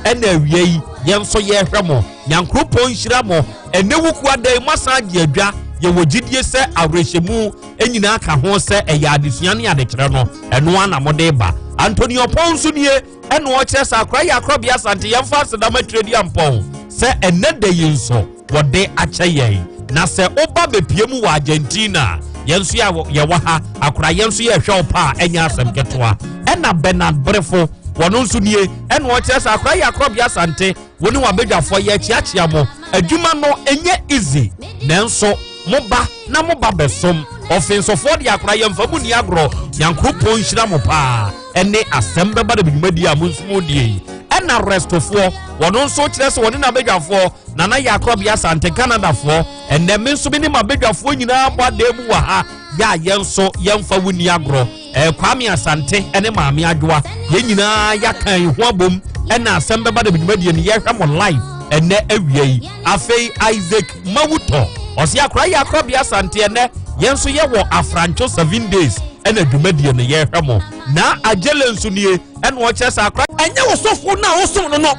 Ɛna awia yi yɛn nso yɛrehwɛ mo. Nyankoropɔn nhyira mo. Ɛnɛ wuku ada yi moasan agye adwa. Yɛwɔ gyidie sɛ awerɛhyɛmu nyinaa ka ho sɛ ɛyɛ adesua ne adekyerɛ no ɛno ara na mode ba. Anthony Ɔpɔn nso nie ɛna ɔkyerɛ sɛ akora yɛ akorɔbea Asante yɛmfa aseda ma Twereduampɔn sɛ ɛnɛ da yi nso wɔde akyɛ yɛn. Na sɛ woba bɛpie mu wɔ Argentina a, yɛn nso yɛwɔ ha akora yɛn nso yɛhwɛ wo pa a ɛnyɛ asɛm ketewa. Ɛna Bernard Berefo wɔno nso nie ɛna ɔkyerɛ sɛ akora yɛ akorɔbea Asante wo ne w'abadwafoɔ yɛkyeakyea mo. Adwuma no ɛnyɛ easy nanso mo ba na mo ba bɛsom. Ɔfensofoɔ de akora yɛmfa mu ni agorɔ. Nyankoropɔn nhyira mo paa ɛne asɛm bɛba da dwumadie a mo nso mo die yi. Ɛna restofoɔ wɔno nso kyerɛ sɛ wɔne n'abadwafoɔ Nana Yakorɔbea Asante Canadafoɔ ɛnɛ me nso me ne m'abadwafoɔ nyinaa bɔ adan mu wɔ ha yɛ a yɛn nso yɛmfa wo ni agorɔ. Ɛɛ Kwame Asante ɛne Maame Adwoa yɛn nyinaa yɛaka yɛn ho abom ɛna asɛm bɛba da dwumadie no yɛhwɛ mo live ɛnɛ awia yi. Afei Isaac Mawutɔ ɔse akora yɛ akorɔbea Asante ɛnɛ yɛn nso yɛwɔ Afrancho 7 days ɛna dwumadie no yɛhwɛ mo. Na Agyele nso nie ɛna ɔkyerɛ sɛ akora. Ɛnyɛ wo sɔfo no a wosom no no.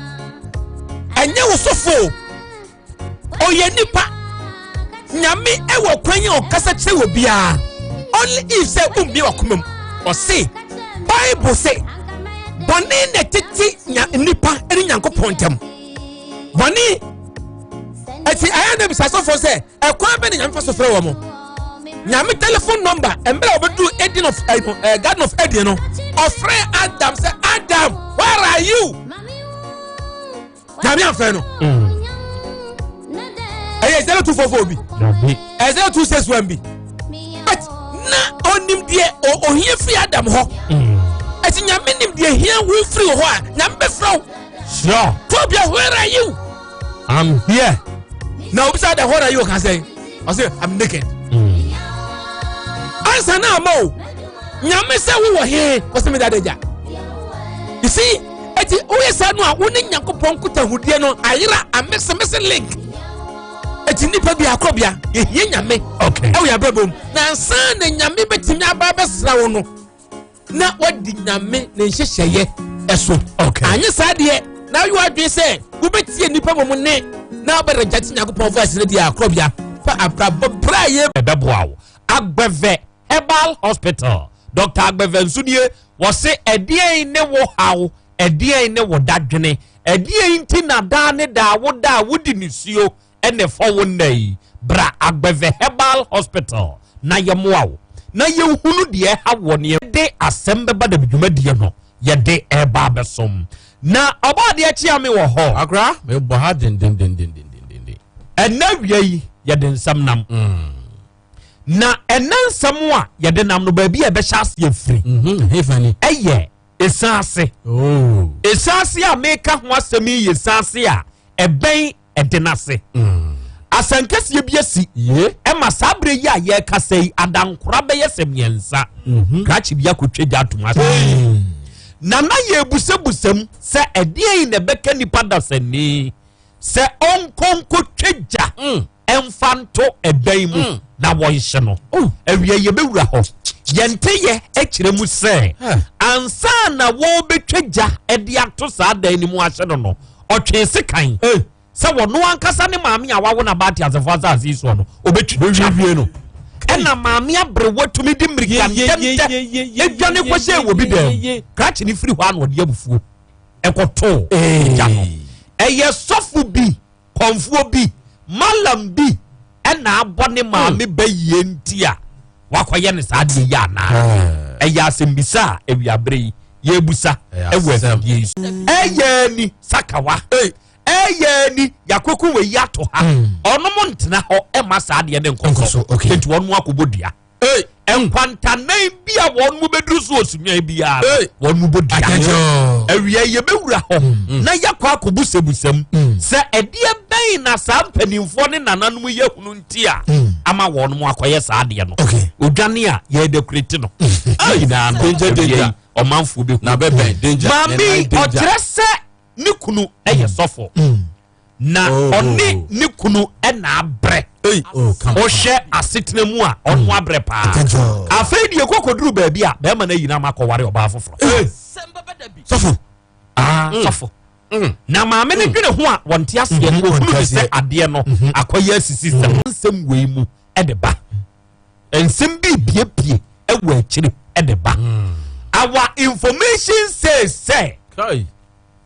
Ɛnyɛ wo sɔfo. Ɔyɛ nipa. Nyame ɛwɔ kwan a ɔkasa kyerɛ wɔ biara. Only if sɛ wommie wakoma mu. Ɔse Bible se bɔne na ɛtete nya nipa ne Nyankopɔn ntam. Bɔne ɛti ayɛ na bisa sɔfo sɛ ɛkwan bɛ na Nyame fa so frɛ wɔn. Nyame telephone number mmerɛ a wɔbɛduru Eden of eh, eh, Garden of Eden no ɔfrɛ Adam sɛ Adam where are you? Nyame amfrɛ no. Ɛyɛ 0244 bi. Ɛyɛ 0261 bi. But na ɔnim deɛ ohia firi Adam hɔ. Ɛti Nyame nim deɛ hia wo firi hɔ a Nyame bɛfrɛ wo. Sure. Tobia where are you? I'm here. Na obi sɛ Adam where are you? Ɔka sɛ ɔsɛ I'm naked. Ansa na ama o. Nyame sɛ wowɔ he? Ɔsɛ meda adagya. You see, eti woyɛ saa no a wo ne Nyankopɔn nkutahodie no ayera a missing link. Eti nipa bi akorɔbea yɛhia Nyame ɛwɔ yɛn abrabɔ mu. Na ansa na Nyame bɛtumi aba abɛsra wo no na wadi Nyame ne nhyehyɛeɛ ɛso. Anyɛ saa deɛ na woyɛ w'adwene sɛ wobɛtie nnipa mmom ne na wobɛregyɛte Nyankopɔn voice no deɛ akorɔbea fa abrabɔ berɛ a yɛ ɛbɛboa wo. Agbɛvɛ Herbal Hospital, Dɔkta Agbɛvɛ nso nie, wɔse ɛdeɛn ne wo haw, ɛdeɛn ne wo dadwene, ɛdeɛn nti na daa ne daa wo da a wodi nisuo ɛna ɛfɔ wo nna yi, bra Agbɛvɛ Herbal Hospital na yɛmoa wo na yɛhunu deɛ ɛha woɔ na yɛde asɛm bɛba dɛm dwumadie no yɛde ɛreba abɛsom. Na Ɔbɔadeɛ kyea me wɔ hɔ. Akora, mebɔ ha dendendendendenden. Ɛnɛ awia yi yɛde nsɛm nam. Na ɛnɛ nsɛm a yɛde nam no baabi a ɛbɛhyɛ aseɛ firi mhm, ɛyɛ ɛsan ase. Oh. Ɛsan ase a meka ho asɛm yi yɛ ɛsan ase a ɛbɛn ɛde no ase. Mm. Asɛnkɛseɛ bi asi ɛma saa berɛ yi a yɛrekasa yi adankora bɛyɛ sɛ mmiɛnsa mhm. krakye bi akɔtwa gya atom ase. Na na yɛrebusabusam sɛ ɛdeɛn na ɛbɛka nipa dasani sɛ ɔnkɔ nkɔtwa gya. Mm. ɛmfa nto ɛdan mu mm. na wɔnhyɛ no oh. awia yɛbɛwura hɔ yɛnteyɛ akyerɛ mu sɛ ansa na wɔrebɛtwa gya de ato saa dan no mu ahyɛ no no ɔtwee sekan sɛ wɔno ankasa ne maame a wawo n'aba ateasefoɔ asase yi soɔ no ɔbɛtwitwa no ɛna maame aberewa tumi de mmirika ntɛmntɛ edwane kɔhyɛ wɔ bi dɛm krakye ne firi hɔ a na ɔde abufuo ɛkɔtoo gya no ɛyɛ sɔfo bi Kɔmfoɔ bi, Mallam bi na abɔ ne maame ba yie nti a wakɔyɛ no saa adeɛ yi anaa? Ɛyɛ asɛmbisa a awiaberɛ yi yɛrebusa wɔ afidie yi so. Ɛyɛ ani sakawa. Ɛyɛ ani yakoko wɔ yi ato ha. Ɔnom ntena hɔ ɛma saa adeɛ ne nkɔ so. Nti wɔn akɔbɔ dua. Nkwantanan bi a wɔn mu bɛduru so osunwan biara wɔn mu bɔ dua. Awia yɛbɛwura hɔ hmm. na yɛakɔ akɔbusabusam hmm. sɛ ɛdeɛ bɛn na saa mpanimfoɔ ne nananom yɛ hunu nti a hmm. ama wɔn mu akɔyɛ saa adeɛ no. Odwane a yɛdekoreti no nyinaa no awia yi ɔmanfoɔ bɛhu. Maame ɔkyerɛ sɛ ne kunu yɛ sɔfo. na oh. ɔne ne kunu na abrɛ oh, wohwɛ asetena mu a ɔno hmm. abrɛ paa afei deɛ kɔkɔduru baabi a bɛrima no ayi no ama akɔware ɔbaa foforɔ sɔfo ah, hmm. sɔfo Na maame no dwene ho a, wɔnte aseɛ. Wɔhunu ne sɛ adeɛ no akɔyɛ asisi sɛm. Nsɛm wei mu de ba, nsɛm bi biepie wɔ akyire de ba. Our information says sɛ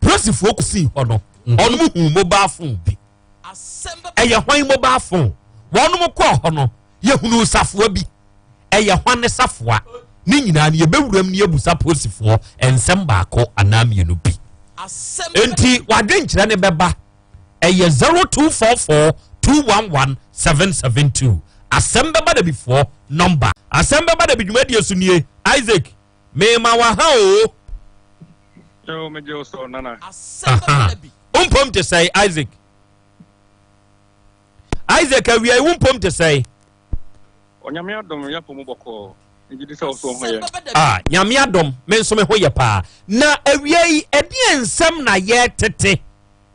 polisifoɔ kɔsii hɔ no, ɔnom hu mobile phone bi. Ɛyɛ hwan mobile phone? Wɔnom kɔɔ hɔ no, yɛhunu safoa bi. Ɛyɛ hwan ne safoa? Ne nyinaa no, yɛbɛwuram ne yɛbusa polisifoɔ nsɛm baako anaa mmienu bi. Enti wadwenkyerɛ ne bɛba, ɛyɛ 0244 211 772. Asɛm bɛba da bifoɔ nɔmba. Asɛm bɛba da bi dwumadie so nie. Isaac, mema waha o. Yo, megye wo so, Nana. Wompom te sɛe, Isaac? Isaac, awia yi wompom te sɛe? Onyame adom, yɛpɔ mu bɔkɔɔ. Megye di sɛ wo so ho yɛ. Ah, Nyame adom, me nso me ho yɛ paa. Na awia yi, ɛdeɛ nsɛm na yɛtete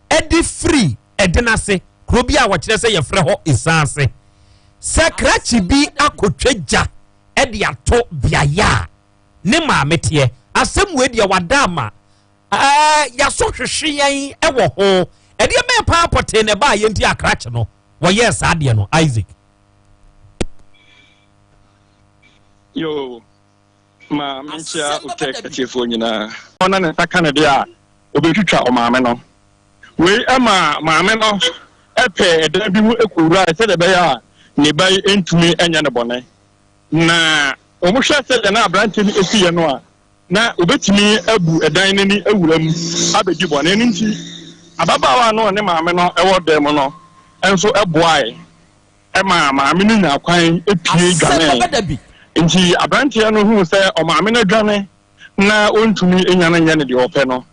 ɛde firi ɛde n'ase kuro bi a wɔkyerɛ sɛ yɛfrɛ hɔ Esan ase, sɛ krakye bi akɔtwa gya ɛde ato beaeɛ a ne maame teɛ. Asɛm wei deɛ, wada ama yɛaso hwehwe yɛn ɛwɔ ho. Ɛdeɛ bɛn paa pɔtee na ɛbaa yɛn ti akrakye no wɔyɛɛ saa adeɛ no, Isaac? Yo, ma menkyia Otec atiefoɔ nyinaa. Ɔna ne nsa ka ne deɛ a, obɛtwitwa ɔmaame no. Wei ma maame no pɛɛ ɛdan bi mu kɔwurae sɛdeɛ ɛbɛyɛ a ne ba yi ntumi nyɛ no bɔne. Na wɔhwɛ sɛdeɛ na aberanteɛ no si yɛ no a, na obɛtumi abu ɛdan no ani awura mu abɛdi bɔne. Ɛno nti, ababaawa a na ɔne maame no wɔ dan mu no nso boae ma maame no nyaa kwan pue dwanee. Nti aberanteɛ no huu sɛ ɔmaame no adwane na ɔntumi nya no nyɛ no deɛ ɔpɛ no,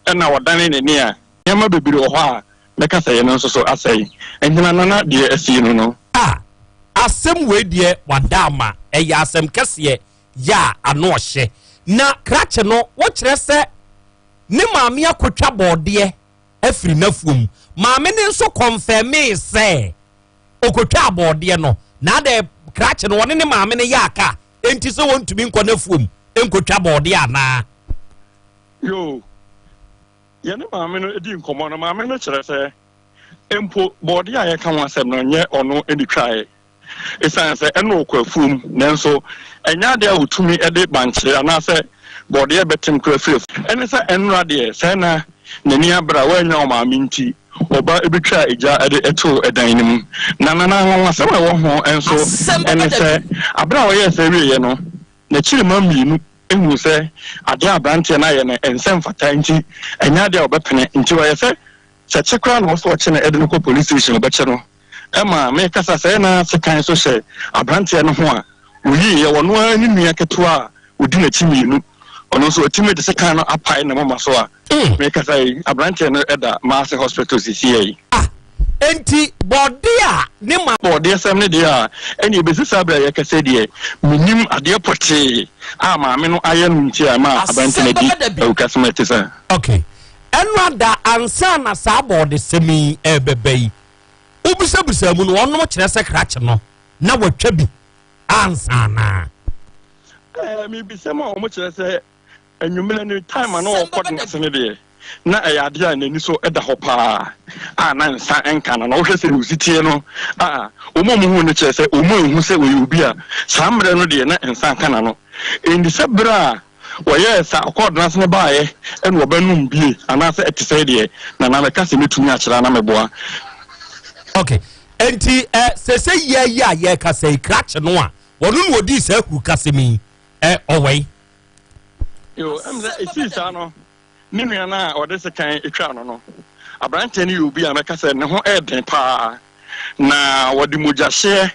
ɛna ɔdane n'ani a, nneɛma bebree wɔ hɔ a mɛka sɛ yɛn nso so asɛe. Nti na Nana deɛ asi no no. A asɛm wei deɛ, wada ama ɛyɛ asɛm kɛseɛ yɛ a ano ɔhyɛ. Na krakye no, wokyerɛ sɛ ne maame akɔtwa bɔɔdeɛ afiri n'afuom. Maame no nso kɔnfɛmee sɛ ɔkɔtwa bɔɔdeɛ no. Na adɛ krakye no ɔne ne maame no yɛ aka enti sɛ wɔntumi nkɔ n'afuom nkɔtwa bɔɔdeɛ anaa? Yo, yɛne maame no di nkɔmmɔ no, maame no kyerɛ sɛ mpo bɔɔdeɛ a yɛka ho asɛm no nyɛ ɔno ne twaeɛ. Ɛsiane sɛ ɛno ɔkɔ afuom, nanso ɛnyɛ adeɛ a ɔtumi de bankye anaasɛ bɔɔdeɛ bɛtem kora firi afuom. Ɛne sɛ ɛnnora deɛ sɛ na n'ani abere a wannya ɔmaame nti, ɔba bɛtwaa egya de too ɛdan no mu. Na na anwanwasɛm a ɛwɔ ho nso ne sɛ, aberɛ a ɔyɛɛ saa wieeɛ no, n'akyirimma mmienu huu sɛ adeɛ a aberanteɛ no ayɛ no ɛnsɛ mfata nti ɛnyɛ adeɛ a ɔbɛpene, nti ɔyɛ sɛ sɛ kye koraa na ɔwɔ sɛ ɔkye no de no kɔ police station ɔbɛkye no. Ɛma mekasa sɛɛ na sekan nso hyɛ aberanteɛ no ho a ɔyiiɛ, ɔno ara ne nua ketewa a ɔdi n'akyi mmienu, ɔno nso watumi de sekan no apae ne moma so a mekasa yi, aberanteɛ no da Maase Hospital seesei yi. Ah, enti bɔɔdeɛ a ne ma. Bɔɔdeɛsɛm no deɛ a, ɛnneɛ ɛbɛsi saa berɛ a yɛrekasa yi deɛ, mennim adeɛ pɔtee a maame no ayɛ no nti a ɛma aberanteɛ no adi awurukasɛm a ɛte saa. Ok, ɛno ada ansa na saa bɔɔdesɛm yi ɛrebɛba yi, wobisabisaa mu no, wɔnom kyerɛ sɛ krakye no na watwa bi ansa anaa? Ɛɛ, mebisa mu a, wɔkyerɛ sɛ anwummerɛ no time a na ɔkɔ de n'ase no deɛ, na ɛyɛ adeɛ a n'ani so da hɔ paa a na nsa nka no. Na wohwɛ sɛ ne teɛ no a, wɔn a wɔhu no kyerɛ sɛ wɔn anhu sɛ ɔyɛ obi a saa mmerɛ no deɛ na nsa nka n'ano. Ɛnti sɛ berɛ a wɔyɛɛ sa ɔkɔɔ de n'ase no baeɛ ɛna ɔbɛnom bie anaasɛ ɛte sɛ deɛ na na mɛka sɛ mɛtumi akyerɛ na mɛboa. Ok, nti ɛ sɛsɛ yia yi a yɛrekasa yi, krakye no a wɔno na wɔdii saa ahurukasɛm yi, ɛ ɔwɔ yi? Yo, ɛm sɛ ɛsii saa no, ne nua no a ɔde sekan twaa no no, aberanteɛ no yɛ obi a mɛka sɛ ne ho yɛ den paa, na wɔde mogyahyeɛ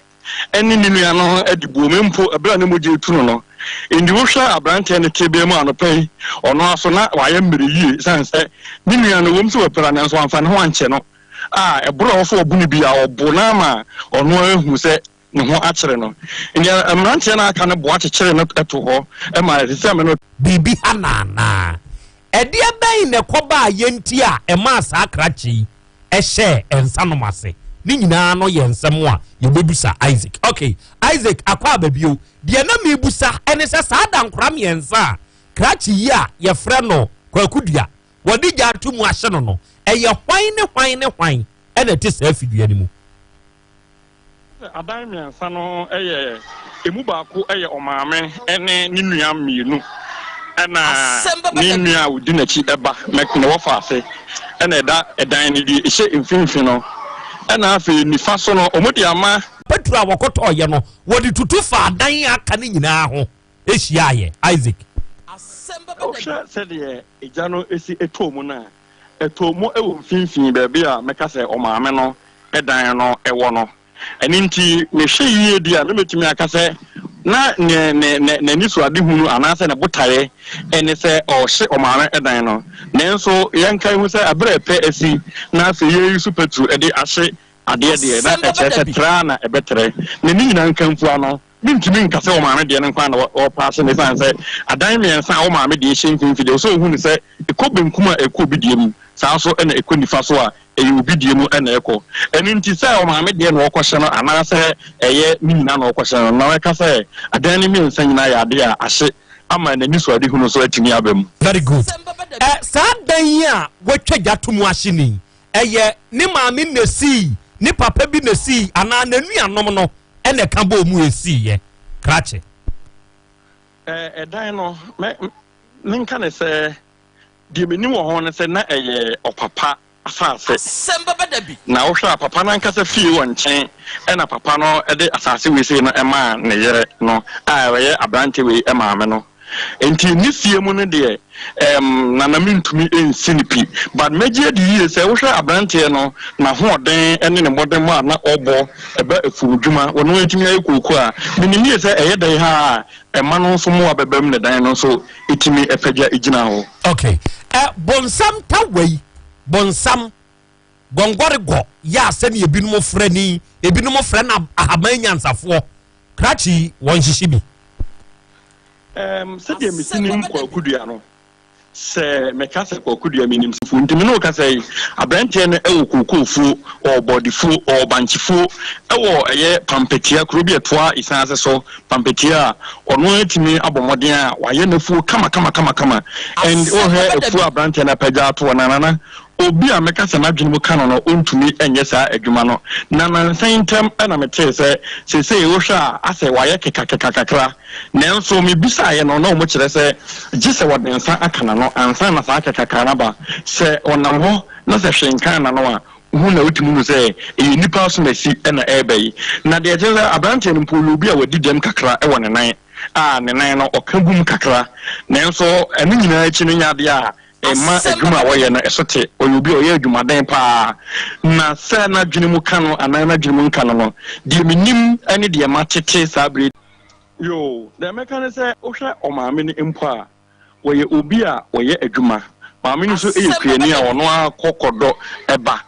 ne ne nua no de buom mpo ɛberɛ a ne mogya retu no no. Enti wohwɛ aberanteɛ no tebea mu anɔpa yi, ɔno ara so na wayɛ mmerɛ yie, ɛsiane sɛ ne nua no, ɛwom sɛ wapira nanso wamfa ne ho ankyɛ no, a ɛborɔ a ɔwɔ sɛ ɔbo no biara, ɔbo no ama ɔno ara hu sɛ ne ho akyere no. Nea mmeranteɛ no a aka no boa kyekyere no to hɔ ma ɛte sɛ me no. Biribi ha no anaa? Ɛdeɛ bɛn na ɛkɔbaa yɛ nti a ɛmaa saa krakye yi hyɛɛ nsanom ase? Ne nyinaa no yɛ nsɛm a yɛbɛbusa Isaac. Ok, Isaac, akɔ aba bio. Deɛ na mebusa ne sɛ saa dankora mmiɛnsa a krakye yi a yɛfrɛ no Kwaku Dua. wɔde gya ato mu ahye no no, ɛyɛ hwan ne hwan ne hwan na ɛte saa fidua no mu? Adan mmiɛnsa no yɛ, emu baako yɛ ɔmaame ne ne nua mmienu, ɛna ne nua a ɔdi n'akyi ba, ne wɔfa ase, ɛna ɛda ɛdan no deɛ ɛhyɛ mfimfini no, ɛna afei nifa so no wɔde ama. Petro a wɔkɔtɔeɛ no, wɔde tutu faa adan a aka no nyinaa ho hyiaeɛ. Isaac. Wohwɛ sɛdeɛ egya no si tɔɔ mu no a, ɛtɔɔ mu wɔ mfimfini baabi a mɛka sɛ ɔmaame no dan no wɔ no. Ɛno nti, mehwɛ yie deɛ a, mɛbɛtumi aka sɛ na ne ne ne n'anisoadehunu anaasɛ ne botaeɛ ne sɛ ɔrehye ɔmaame dan no. Nanso yɛnkae hu sɛ berɛ a ɛpɛ asi na afei yɛreyi so petro de ahye adeɛ deɛ, na ɛkyerɛ sɛ trɛ ara na ɛbɛtrɛ. Na ne nyinaa nkamfua no, Mentumi nka sɛ wo maame deɛ no nko ara na wɔrepa ase no esiane sɛ adan mmiɛnsa a wo maame deɛ hyɛ mfimfini deɛ, ɛwɔ sɛ wohu no sɛ ɛkɔ benkum a ɛkɔ obi deɛ mu, saa nso na ɛkɔ nifa so a ɛyɛ obi deɛ mu na ɛkɔ. Ɛno nti sɛ wo maame deɛ na wɔrekɔhyɛ no anaasɛ ɛyɛ ne nyinaa na wɔrekɔhyɛ no, na mɛka sɛ adan no mmiɛnsa nyinaa yɛ adeɛ a ahye ama n'anisoadehunu nso atumi aba mu. Very good. Ɛ, saa dan yi a wɔatwa gya to mu ahye no yi, ɛyɛ ne maame na esii, ne papa bi na esii, anaa n'anuanom no ɛna ɛka bɔɔ mu esiiɛ krakye. Ɛdan no, mɛ, menka ne sɛ, deɛ menim wɔ ho ne sɛ na ɛyɛ ɔpapa asase. Asɛm bɛba da bi. Na wohwɛ a, papa no ankasa fie wɔ nkyɛn ɛna papa no de asase wei sei no maa ne yere no a ɔyɛ aberante wei maame no. Enti ne fie mu no deɛ ɛɛm Nana mentumi nsi no pi but mɛgye adi yie sɛ wohwɛ abranteɛ no n'ahoɔden ne ne mmɔdemmɔ a na ɔbɔ ɛba afuomdwuma ɔno atumi ayɛ kooko a menim yie sɛ ɛyɛ dɛn ha a ɛma no nso mmoa bɛba mu ne dan no nso tumi pagya gyina hɔ. Ok ɛ bonsam ta wei bonsam gɔngɔregɔ yɛ a sɛdeɛ ebinom frɛ ni ebinom frɛ no ahaban nyansafoɔ krakye yi wɔnhyehye bi. Erm, sɛdeɛ mesi nim Kwaku Dua no, sɛ meka sɛ Kwaku Dua menim sɛ fuo nti me ne wo kasa yi, aberanteɛ no wɔ kookoo fuo, ɔwɔ bɔɔde fuo, ɔwɔ bankye fuo, ɛwɔ ɛyɛ Pampatia, kuro bi a ɛtoa Isan ase so, Pampatia a ɔno ara atumi abɔ mmɔden a wayɛ n'afuo kama kama kama kama and wohwɛ afuo a aberanteɛ no apagya ato hɔ no a, Nana, obi a mɛka sɛ n'adwene mu ka no no, ɔntumi nyɛ saa adwuma no. Na nnansa yi ntam na metee sɛ seesei wohwɛ a asɛ wayɛ kekakeka kakra. Nanso mebisaeɛ no, na wɔkyerɛ sɛ gye sɛ wɔde nsa aka n'ano ansa na saa kekaka no aba. Sɛ ɔnam hɔ na sɛ hwee nkaa n'ano a, hu na wotumi hu sɛ ɛyɛ nnipa asomasi na ɛreba yi. Na deɛ ɛkyerɛ sɛ aberanteɛ no mpo ɔyɛ obi a wadi dɛm kakra wɔ ne nan a ne nan no ɔka gum kakra. Nanso ɛno nyinaa akyi no nyɛ adeɛ a Mma adwuma a wɔyɛ no so te. Ɔyɛ obi a ɔyɛ adwumaden paa, na sɛ n'adwene mu ka no anaa n'adwene mu nka no no, deɛ menim ne deɛ matete saa berɛ yi. Yoo, deɛ mɛka ne sɛ, wohwɛ ɔmaame no mpo a, ɔyɛ obi a ɔyɛ adwuma. Maame no nso yɛ kuani a ɔno ara kɔ kɔdɔ ba.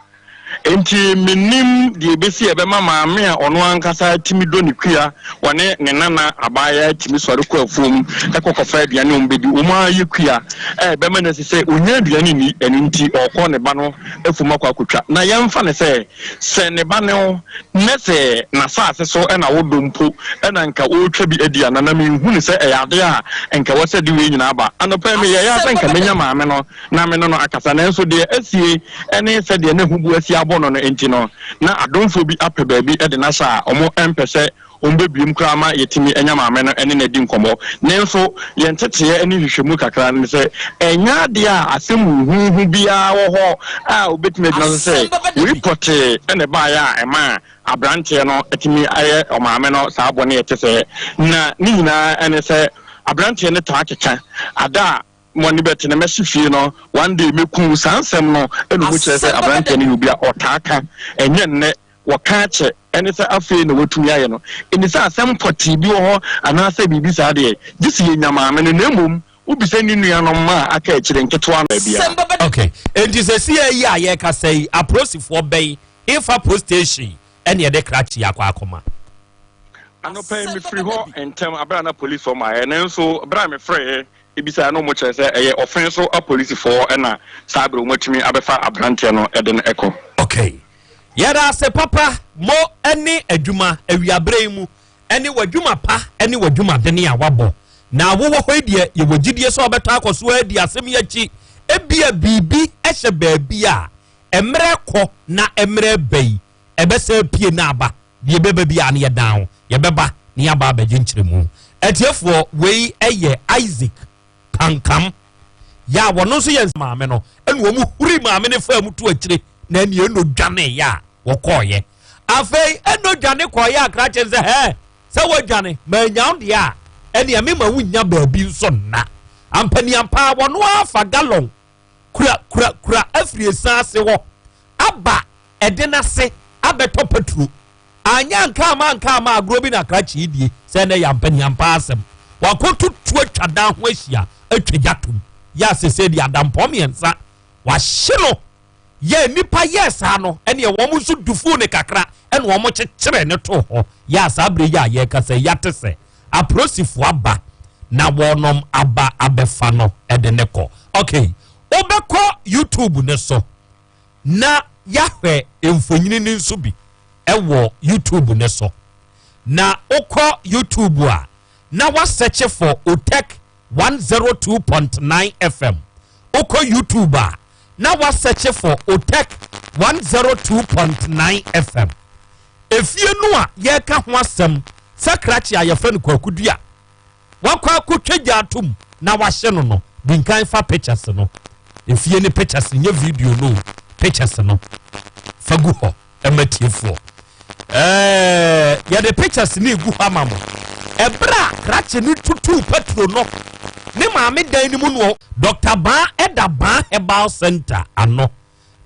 Enti mennim deɛ ɛbɛsi a ɛbɛma maame a ɔno ankasa tumi dɔ ne kua, ɔne ne nana abaayaa tumi sɔre kɔ afuom kɔ kɔfa aduane a wɔbɛdi, wɔn ara yɛ kua a ɛbɛma no asi sɛ ɔnnya aduane nni, ɛno nti ɔrekɔ ne ba no afuom akɔ akɔtwa. Na yɛmfa no sɛ, sɛ ne ba no na sɛ n'asase so na wodɔ mpo na nka ɔretwa bi adi a, nana menhu no sɛ ɛyɛ adeɛ a nka ɛwɔ sɛ de wei nyinaa ba. Anɔpa yi meyɛeɛ ara sɛ nka mɛnya maame no na me ne no akasa, nanso deɛ asie ne sɛdeɛ na huboa asi abɔ no no nti no, na adomfoɔ bi apɛ baabi de no ahyɛ a wɔmpɛ sɛ wɔbɛbuem koraa ma yɛatumi anya maame no ne no adi nkɔmmɔ. Nanso yɛn nteteeɛ ne nhwehwɛmu kakra ne sɛ, ɛnyɛ adeɛ a asɛm huhuuhu biara wɔ hɔ a wobɛtumi agyina so sɛ wei pɔtee na ɛbaeɛ a ɛmaa aberanteɛ no atumi ayɛ ɔmaame no saa bɔne a ɛte sɛɛ. Na ne nyinaa ne sɛ aberanteɛ no taa keka ada a Mo ani bɛte na mɛhye fie no one day mɛku wo saa nsɛm no na ɔmu kyerɛ sɛ aberanteɛ no yɛ obi a ɔtaa ka ɛnyɛ nnɛ wɔka akyɛ ɛne sɛ afei na watumi ayɛ no ɛni sɛ asɛm pɔtee bi wɔ hɔ anaasɛ biribi saa deɛ gye sɛ yɛnya maame no na mmom wobisa ne nuanom ma a aka akyire nketewa no baabiara. Ok, enti sesie yi a yɛrekasa yi apolisifoɔ bɛn hefa police station ɛne ɛde krakye akɔ akɔma? Anɔpa yi mefiri hɔ ntɛm abere a na polisifoɔ mmaeɛ nanso bere a mefrɛeɛ bisaeɛ no wɔkyerɛ sɛ ɛyɛ ɔfen so apolisifoɔ na saa bere wɔatumi abɛfa aberanteɛ no de no kɔ. Ok yɛda ase papa mo ne adwuma awiaberɛ yi mu ne w'adwuma pa ne w'adwuma dene a wabɔ na wowɔ hɔ yi deɛ yɛwɔ gyidie sɛ ɔbɛtɔ akɔ so adi asɛm yi akyi Ebia biribi hyɛ baabi a mmerɛ rekɔ na mmerɛ reba yi, ɛbɛsan apue na aba. Deɛ ɛbɛba biara no yɛdan ho, yɛbɛba na yɛaba abɛgye nkyerɛmu. Atiefoɔ, wei yɛ Isaac Kankam yɛ a wɔno nso yɛ maame no, ɛna wɔn huri maame no faa mu to akyire na ɛne ɛno dwaneeɛ a wɔkɔɔyɛ. Afei ɛno dwane kɔɔyɛ a krakye sɛ hɛɛ sɛ woadwane mannya wo deɛ a ɛneɛ mema wonnya baabi nso nna. Ampaniampa wɔno ara fa galɔn kura kura kura afiri esan ase hɔ aba ɛde no ase abɛtɔ petro. Anyɛ anka ama anka ama agorɔ bi na krakye yi die sɛ ɛnɛ yɛ ampaniampa asɛm. Wakɔtutu atwa dan ho ahyia atwa gya tom yɛ a sesei deɛ adampɔ mmiɛnsa wahye no. Yɛ nnipa yɛɛ saa no ɛneɛ wɔn nso dufuu no kakra ɛna wɔn kyekyeree no too hɔ. Yɛ a saa berɛ yi a yɛrekasa yi yɛate sɛ aprosifoɔ aba na wɔnom aba abɛfa no de no kɔ. Ok, wobɛkɔ YouTube no so na yɛahwɛ mfonyini no nso bi wɔ YouTube no so. Na wokɔ YouTube a na wasɛkye for Otec 102.9 FM. Wokɔ YouTube a na wasɛkye for Otec 102.9 FM. Efie no a yɛreka ho asɛm sɛ krakye a yɛfrɛ no Kwaku Dua wakɔ akɔtwa gya atom na wahye no no, di nkan fa pictures no. Efie ne pictures nyɛ video no, pictures no fa gu hɔ ɛma tiefoɔ. Ɛɛ yɛde pictures no egu hɔ ama mo. Ɛberɛ a krakye no tutuu petro no ne maame dan no mu no, Dr. Baa ɛda Baa Herbal Center ano.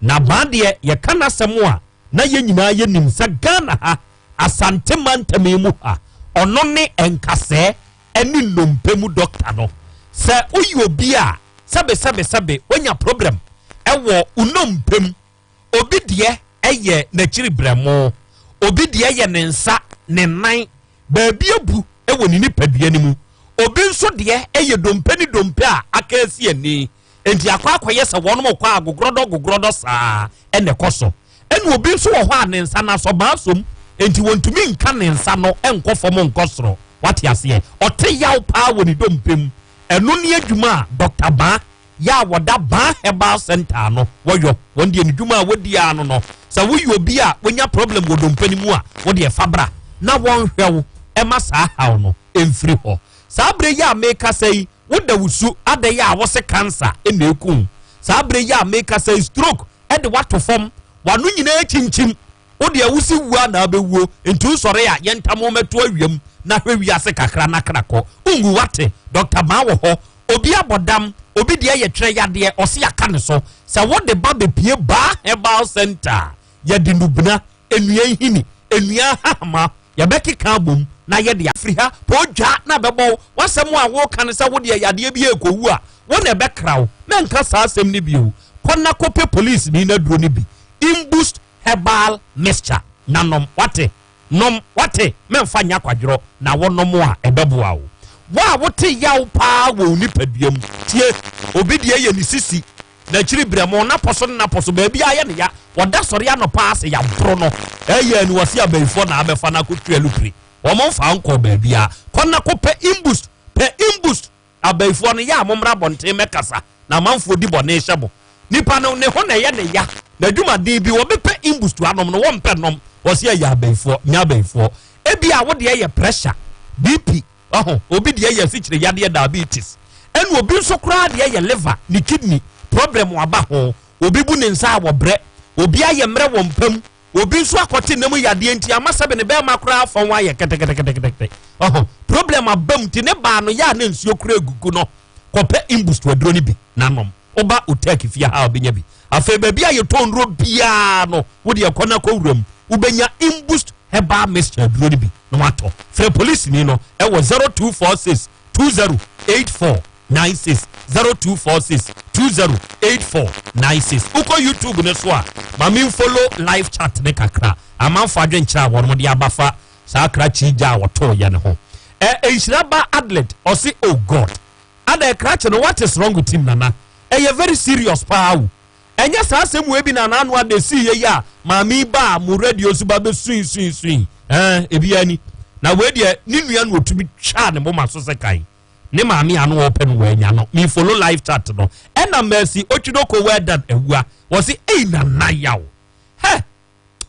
Na Baa deɛ yɛka n'asɛm a na yɛn nyinaa yɛnim sɛ Ghana ha, Asante mantam yi mu ha, ɔno ne nkasɛɛ ne nnompe mu dɔkta no. Sɛ woyɛ obi a sɛbe sɛbe sɛbe woanya problem wɔ wo nnompe mu, obi deɛ yɛ n'akyiri brɛmo, obi deɛ yɛ ne nsa, ne nan, baabi abu wɔ ne nipadua no mu, obi nso deɛ yɛ dompe ne dompe a aka asi ani. Enti akɔ akɔyɛ sɛ wɔnom kɔ a gogrɔdɔ gogrɔdɔ saa ɛna ɛkɔ so. Ɛna obi nso wɔ hɔ a ne nsa no asɔbaa som, enti wɔntumi nka ne nsa no nkɔ fam nkɔ soro. Wate aseɛ? Ɔte yaw paa wɔ ne dompe mu. Ɛno ne adwuma a Dɔkta Baa yɛ a wɔda Baa Herbal Centre ano wɔyɔ. Wɔn deɛ ne dwuma a wɔdi ara no no, sɛ woyɛ obi a wonya problem wɔ dompe no mu a, wo deɛ fa bra na wɔnhwɛ wo ɛma saa haw no mfiri hɔ. Saa berɛ yi a merekasa yi, Woda wo su adɛn a wose cancer na eku wo? Saa bere yi a mekasa yi stroke de wo ato fam, w'ano nyinaa kyinkyim. Wo deɛ wose wuo a na abɛwuo, nti wosɔre a yɛntam wo mmɛto awiam na hwɛ wiase kakra na kra kɔ. Wonwu wate? Doctor Maa wɔ hɔ. Obi abɔ dam, obi deɛ yɛ twerɛ yadeɛ, ɔse yɛaka ne so. Sɛ wode ba bɛpue Baa Herbal Centre a, yɛde nnubena, nnua nhini, nnua ahahama, Yɛbɛkeka abom na yɛde afiri ha. Poo dwa na bɛbɔ wo. W'asɛm a woreka ne sɛ wo deɛ yadeɛ bi rekɔwu a, wo na ɛbɛkra wo. Mɛnka saa asɛm no bio. Kɔ na kɔpɛ polisini no aduro no bi, Imbust Herbal Mixture, na nom. Woate? Nom. Woate? Mɛmfa nyɛ akwadworɔ, na wonom a, ɛbɛboa wo. Wo a wote yaw paa wɔ wo nipadua mu, tie. Obi deɛ yɛ ne sisi. N'akyiri brɛmo, n'apɔ so ne n'apɔ so, baabiara yɛ no ya. Ɔda sɔre anɔpa ara sɛ yɛaboro no. Ɛyɛ a ni wɔse abayifoɔ na abɛfa no akɔtu alupre. Wɔn mfaa nkɔɔ baabiara. Kɔ na kɔpɛ imbust, pɛ imbust. Abayifoɔ no, yɛ a mommra abɔnten mmɛkasa na amanfoɔ di bɔne hyɛ mo. Nipa no, ne ho na ɛyɛ ne ya. N'adwumaden bi, wɔbɛpɛ imbust anom no, wɔmpɛ nnom. Wɔse ɛyɛ abayifoɔ, nyɛ abayifoɔ. Ebia wo deɛ yɛ pressure, BP, Wahu? Obi deɛ yɛ asikyire yadeɛ diabetes. Ɛna obi nso koraa deɛ yɛ liver, ne kidney problem aba ho. Obi bu ne nsa a wɔbrɛ. Obi ayɛ mmerɛ wɔ mpa mu. Obi nso akɔte nna mu yadeɛ nti ama sɛbe ne bɛrima koraa fɔn ayɛ kɛtɛkɛtɛkɛtɛkɛtɛ. Wahu? Problem aba mu nti ne baa no yɛ a na nsuo koraa egugu no. Kɔpɛ imbust aduro no bi na nom. Woba Otek fie ha a wobɛnya bi. Afei baabi a yɛtɔn nnuro biara no, wo deɛ kɔ na kɔ wuram. Wobɛnya imbust herbal mixture aduro no bi na watɔ. Frɛ polisini no ɛwɔ 0246 2084 96 0246 2084 96. Wokɔ YouTube no so a, ma me follow live chat ne kakra. Amanfo adwenkyerɛ a wɔn de aba fa saa krakye gya a wɔtoo yɛ no ho. Ɛ Nhyira ba Adelaide ɔse oh God. Ada krakye no what is wrong with him nana? Ɛyɛ very serious paa o. Ɛnyɛ saa asɛm wei bi na n'ano ada esii yɛ yi a maame yi baa mo radio so ba bɛ sui sui sui. Ɛɛ ebi ani. Na wei deɛ ne nua na otumi twaa ne moma so sɛ kan. Ne maame a na ɔpɛ no wanya no. Me follow live chat no. Ɛna Mercy Otwidoko well done awua. Wɔse ei Nana Yaw. Hɛ!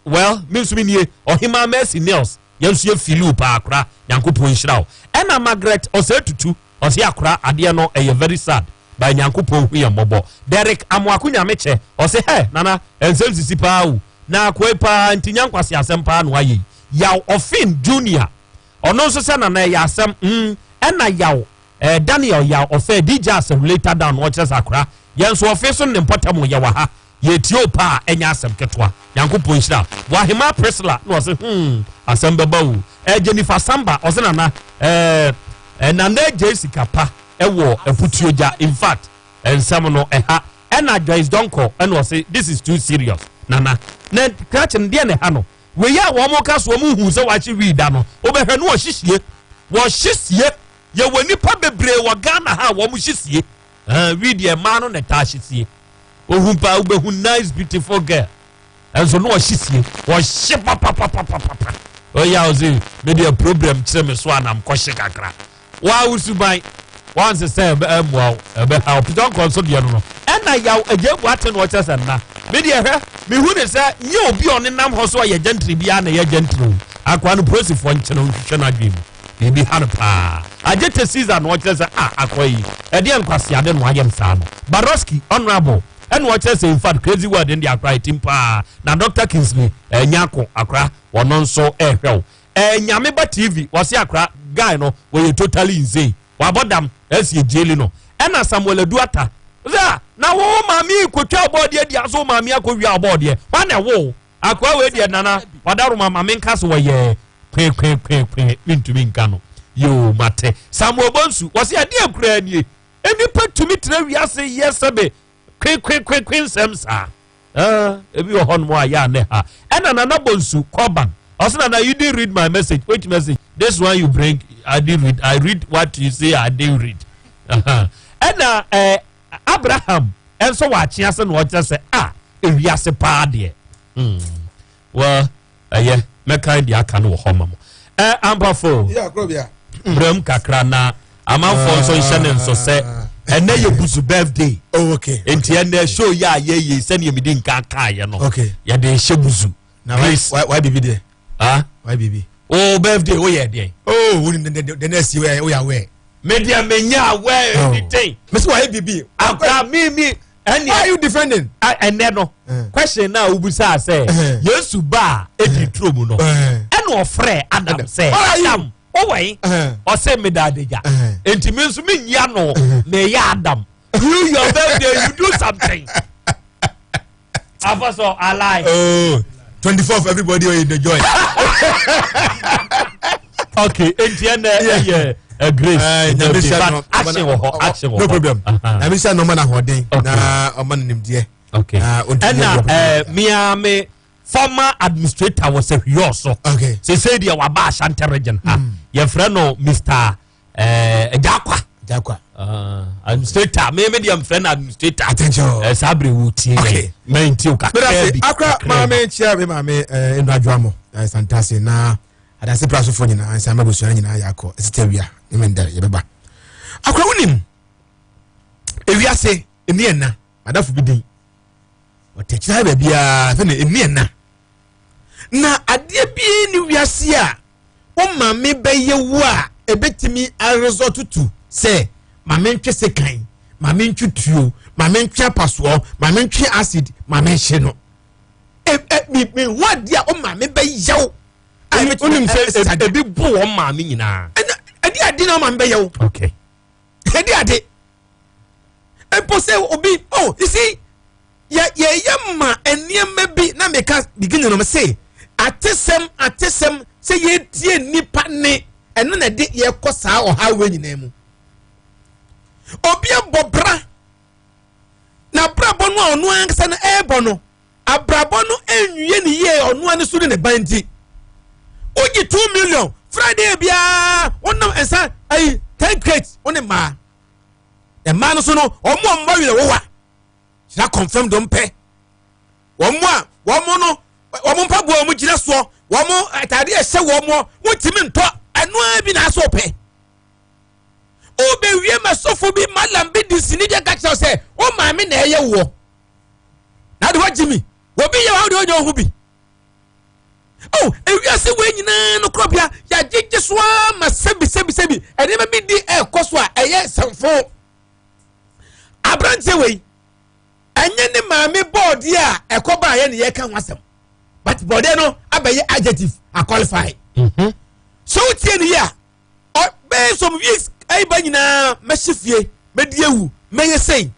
Well, me nso me nie, Ɔhemaa Mercy Mills, yɛn nso yɛ feeli wo paa akora, Nyankopɔn nhyira wo. Ɛna Margaret Osei Tutu, ɔse akora, adeɛ no ɛyɛ very sad, but Nyankopɔn hu yɛn mmɔbɔ. Derrick Amoako Nyamekyɛ, ɔse hɛ Nana, nsɛm sisi paa o, na akoa yi paa nti nyɛ nkwaseasɛm paa na wayɛ yi. Yaw Offin Junior, ɔno nso sɛ Nana ɛyɛ asɛm, mm, ɛna Yaw eh, Daniel Yaw Ɔfɛ, DJ Asɛm later down na ɔkyerɛ sɛ akora, yɛn nso ɔfe so ne ne mpɔtam yɛwɔ ha. Yɛtie wo paa ɛnyɛ asɛm ketewa. Nyankopɔn nhyira wo. Boahemaa Priscilla na ɔse hmm asɛm bɛba o. Eh Jennifer Samba ɔse nana eh eh Nana agyei sika pa ɛwɔ afutuo gya infact nsɛm no ɛha. Ɛna Joyce Donkor ɛna ɔse this is too serious Nana. Na krakye no deɛ na ɛha no? Wei a wɔn ka so wɔn hu sɛ wahye wii da no wobɛhwɛ no wɔhye sie. Wɔhye sie. Yɛwɔ nipa bebree wɔ Ghana ha a wɔn hye sie. Eh, wii deɛ mmaa no na ɛtaa hye sie. Ohu paa wobɛhu nice beautiful girl ɛnso na ɔhye sie ɔhye papapapapapa ɔyɛ a ɔsɛ me deɛ problem kyerɛ me so anam kɔhye kakra waa wosuban wansesɛ ɛmmoa wo ɛbɛha wo Peter nkɔ nso deɛ no no ɛna yaw agya bu ate na ɔkyerɛ sɛ nna me deɛ hwɛ mehu ne sɛ nyɛ obi a ɔnenam hɔ so ɔyɛ gentry biara na ɛyɛ gentry o akoa no polisifoɔ nkyene nhwehwɛ no adwene mu Biribi ha no paa. Agyete Caesar na ɔkyerɛ sɛ ah akoa yi ɛdeɛn nkwaseade na wayɛ no saa no. Barosky, Honourable, ɛna ɔkyerɛ sɛ infact crazy world no deɛ akora ɛtim paa. Na Doctor Kingsley eh, Nyarko akora ɔno nso ɛrehwɛ wo. Eh, Nyame Ba TV wɔse akora guy no wɔyɛ totally insane. Wabɔ dam ɛsi ɛgyeli no. Ɛna Samuel Adu Atta sɛ ah na wo maame yi kɔtwa ɔbɔɔdeɛ di aso wo maame akɔwia ɔbɔɔdeɛ. Hwan na ɛwoo wo? Akoa wei deɛ nana wadaroma ma menka so wɔyɛ kweekweekweekwe mentumi nka no yoo mate Samuel Bonsu wɔse ɛdeɛ koraa nie nnipa tumi tena wiase yɛ sɛbe kweekweekweekwe nsɛm saa ah, ebi wɔ hɔnom a yɛ a ne ha ɛna nana Bonsu kɔban ɔse nana you didn't read my message which message this one you bring I didn't read I read what you say I didn't read ɛna eh, Abraham nso wɔ akye ase na ɔkyerɛ sɛ a ewiase paa deɛ hmm well ɛyɛ mɛkan deɛ aka no wɔ hɔ ma mo ɛ ampafo brɛm kakra na amanfoɔ nso nhyɛ ne nso sɛ ɛnɛ yɛ busu birthday oh, okay, nti ɛnɛ show yɛ a yɛyɛ sɛdeɛ mede nka kaeɛ no yɛde hyɛ busu grace why bibi deɛ ah why bibi oh birthday woyɛ deɛ oh wo the next year woyɛ aware me deɛ menya aware oh. anything me sɛ wayɛ bibi akora me me ɛnɛ why are you defending ɛnɛ no eh. question na wobisa sɛ eh. Yesu ba a ɛdi eh. turo mu no ɛna ɔfrɛ Adam sɛ Adam wowɔ yi ɔsɛ meda adagya nti me nso menyia no meyɛ Adam you your birthday you do something Apostle, I lie. Oh, 24th, everybody in the joy. okay, enti ɛnɛ ɛyɛ a grace. But action wɔ hɔ, action wɔ hɔ. No problem. Na mi sɛ na ɔma na ahoɔden na ɔma na nimdeɛ. Okay. Ɛna ɛɛ mia mi former administrator wɔ sɛ hwiɔ so. Okay. Sese deɛ waba Ashanti region ha. Yɛfrɛ no Mr. Eh, Agyakwa. Agyakwa. Uh, administrator me me deɛ mfrɛ no administrator attention eh, saa bere wo tie okay. mɛnti o kakra bi akra maame nkyia me maame eh, nnura adwoa eh, santase na adanse pra sofoɔ nyinaa nsa ma abusua nyinaa yɛ akɔ ɛsita wia ne me ndɛre yɛbɛba akra wonim ewiase ɛni ɛna madafo bi din ɔtɛkyerɛ baabiara sɛ na ɛni ɛna na adeɛ bi ne wiase a wo maame bɛyɛ wo a ɛbɛtumi aresɔtoto sɛ maame ntwe sekan maame ntwe tuo maame ntwe apasoɔ maame ntwe acid maame nhye no mehu adeɛ a wo maame bɛyɛ wo wonim sɛ ebi bo wɔn maame nyinaa ɛde ade na wo maame bɛyɛ wo ɛde ade mpo sɛ obi oh you see yɛ yɛyɛ ma nneɛma bi na meka beginning no se atesɛm atesɛm sɛ yɛtie nnipa ne ɛno na ɛde yɛkɔ saa ɔhaw wei nyinaa mu obi abɔ bra na abrabɔ no a ɔno ankasa no ɛrebɔ no abrabɔ no nwie ne yie ɔno ani so ne ne ban nti wogye 2 million Friday biara wonam nsa ayi 10 crates wo ne mmaa mmaa no so no wɔn a wɔn werɛ wowa kyerɛ confirm dɔm pɛ wɔn a wɔn no wɔn mpaboa wɔn gyina soɔ wɔn ataade ɛhyɛ wɔn wɔntumi ntɔ ɛnoa bi na asɔ pɛ. Wobɛwie ma sɔfo bi malam bi de sini bi aka kyerɛ sɛ wo maame na ɛyɛ woɔ. Na de woagye mi. Obi yɛ wo de wonya wo ho bi. Oh, ewiase wei nyinaa no korɔbea yɛagyegye so ara ma sɛbi sɛbi sɛbi nneɛma bi di ɛrekɔ so a ɛyɛ nsɛmfo. Aberanteɛ wei ɛnyɛ ne maame bɔɔdeɛ a ɛkɔ baayɛ ne yɛka ho asɛm but bɔɔdeɛ no abɛyɛ adjective aqualify. Mm -hmm. So wotie ne yie a bɛyɛ some weeks ɛyi ba nyinaa mɛhyɛ fie mɛdi ewu mɛyɛ sei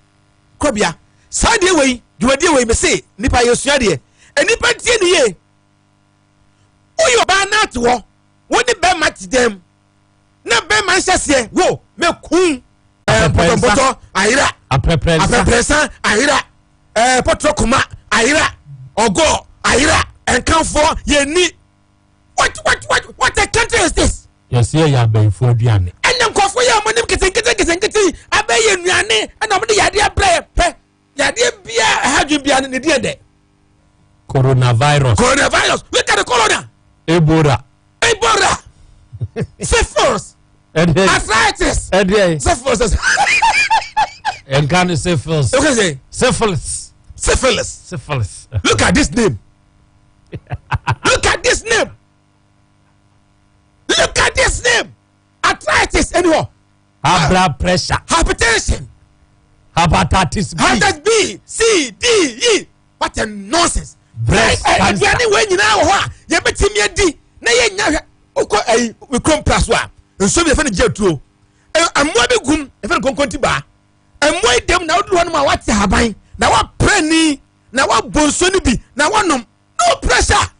kɔbea saa deɛ wei dwumadie wei mese nipa yɛsua deɛ nipa tie ne yie woyɛ ɔbaa na ate hɔ wo ne bɛrima te dɛm na bɛrima nhyɛ seɛ wo mɛkum pɔtɔpɔtɔ ayera aprɛprɛnsa ayera pɔtɔ kuma ayera ɔgɔ ayera nkanfoɔ yɛni what what what what a country is this. Yɛsi ɛyɛ abɛnfo aduane. Ɛna nkurɔfoɔ yɛ wɔn anim ketenkete ketenkete abɛyɛ nnuane ɛna wɔn de yadeɛ abrɛ yɛ pɛ yadeɛ bia ɛha dwen bia ne deɛ dɛ. Coronavirus. Coronavirus look at the corona. Ebola. Ebola. Syphilis. Ɛdeɛ. Arthritis. Ɛdeɛ. Syphilis. Nka ne syphilis. Okay say. Syphilis. Syphilis. Syphilis. Look at this name. Look at this name. Look at this name. Arthritis anyhow. High blood pressure. Hypertension. Hepatitis B. Hepatitis B, C, D, E. What a nonsense. Breast cancer. Aduane wei nyinaa wɔ hɔ a yɛbɛtumi adi na yɛnya hwɛ wokɔ ayi kurom pra so a nsuo bi yɛfɛ no gye atuo mmoa bi gum yɛfɛ no konkonti baa mmoa yi dɛm na woduru hɔ nom a wate haban na waprɛ ni na wabɔ nsuo no bi na wanom no pressure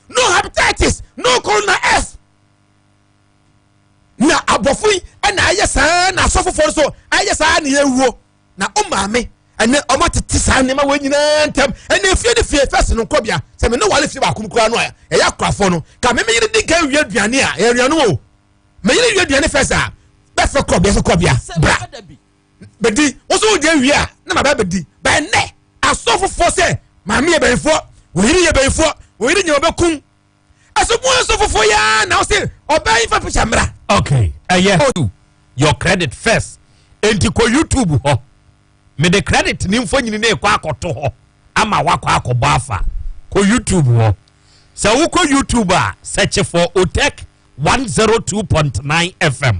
no hepatitis no corona f na abɔfo yi ɛna ayɛ saa na asɔfofoɔ nso ayɛ saa na yɛwuo na o maame ɛnɛ ɔmo atete saa nneɛma wɔ nyinaa ntɛm ɛnɛ efie ne fie fɛs no nkɔbea sɛ me ne wale fie baako mu koraa no a ɛyɛ akorafoɔ no ka me me yere di kan wie aduane a ɛyɛ aduane o me yere wie aduane fɛs a bɛfɛ kɔbea sɛ kɔbea bra bɛdi wo so wogye wie a na ma bɛ bɛdi bɛnɛ asɔfofoɔ sɛ maame yɛ bɛyifoɔ wɔyere yɛ bɛyifoɔ wɔyere nyɛ wɔbɛkum ɛso mu asɔfofoɔ yɛ na wose ɔbaa yi fa picture mmra. Okay ɛyɛ oh. Your credit first enti kɔ YouTube hɔ mede credit ne mfonyini ne kɔ akɔto hɔ ama wakɔ akɔbɔ afa kɔ YouTube hɔ sɛ wokɔ YouTube a search for Otec 102.9 FM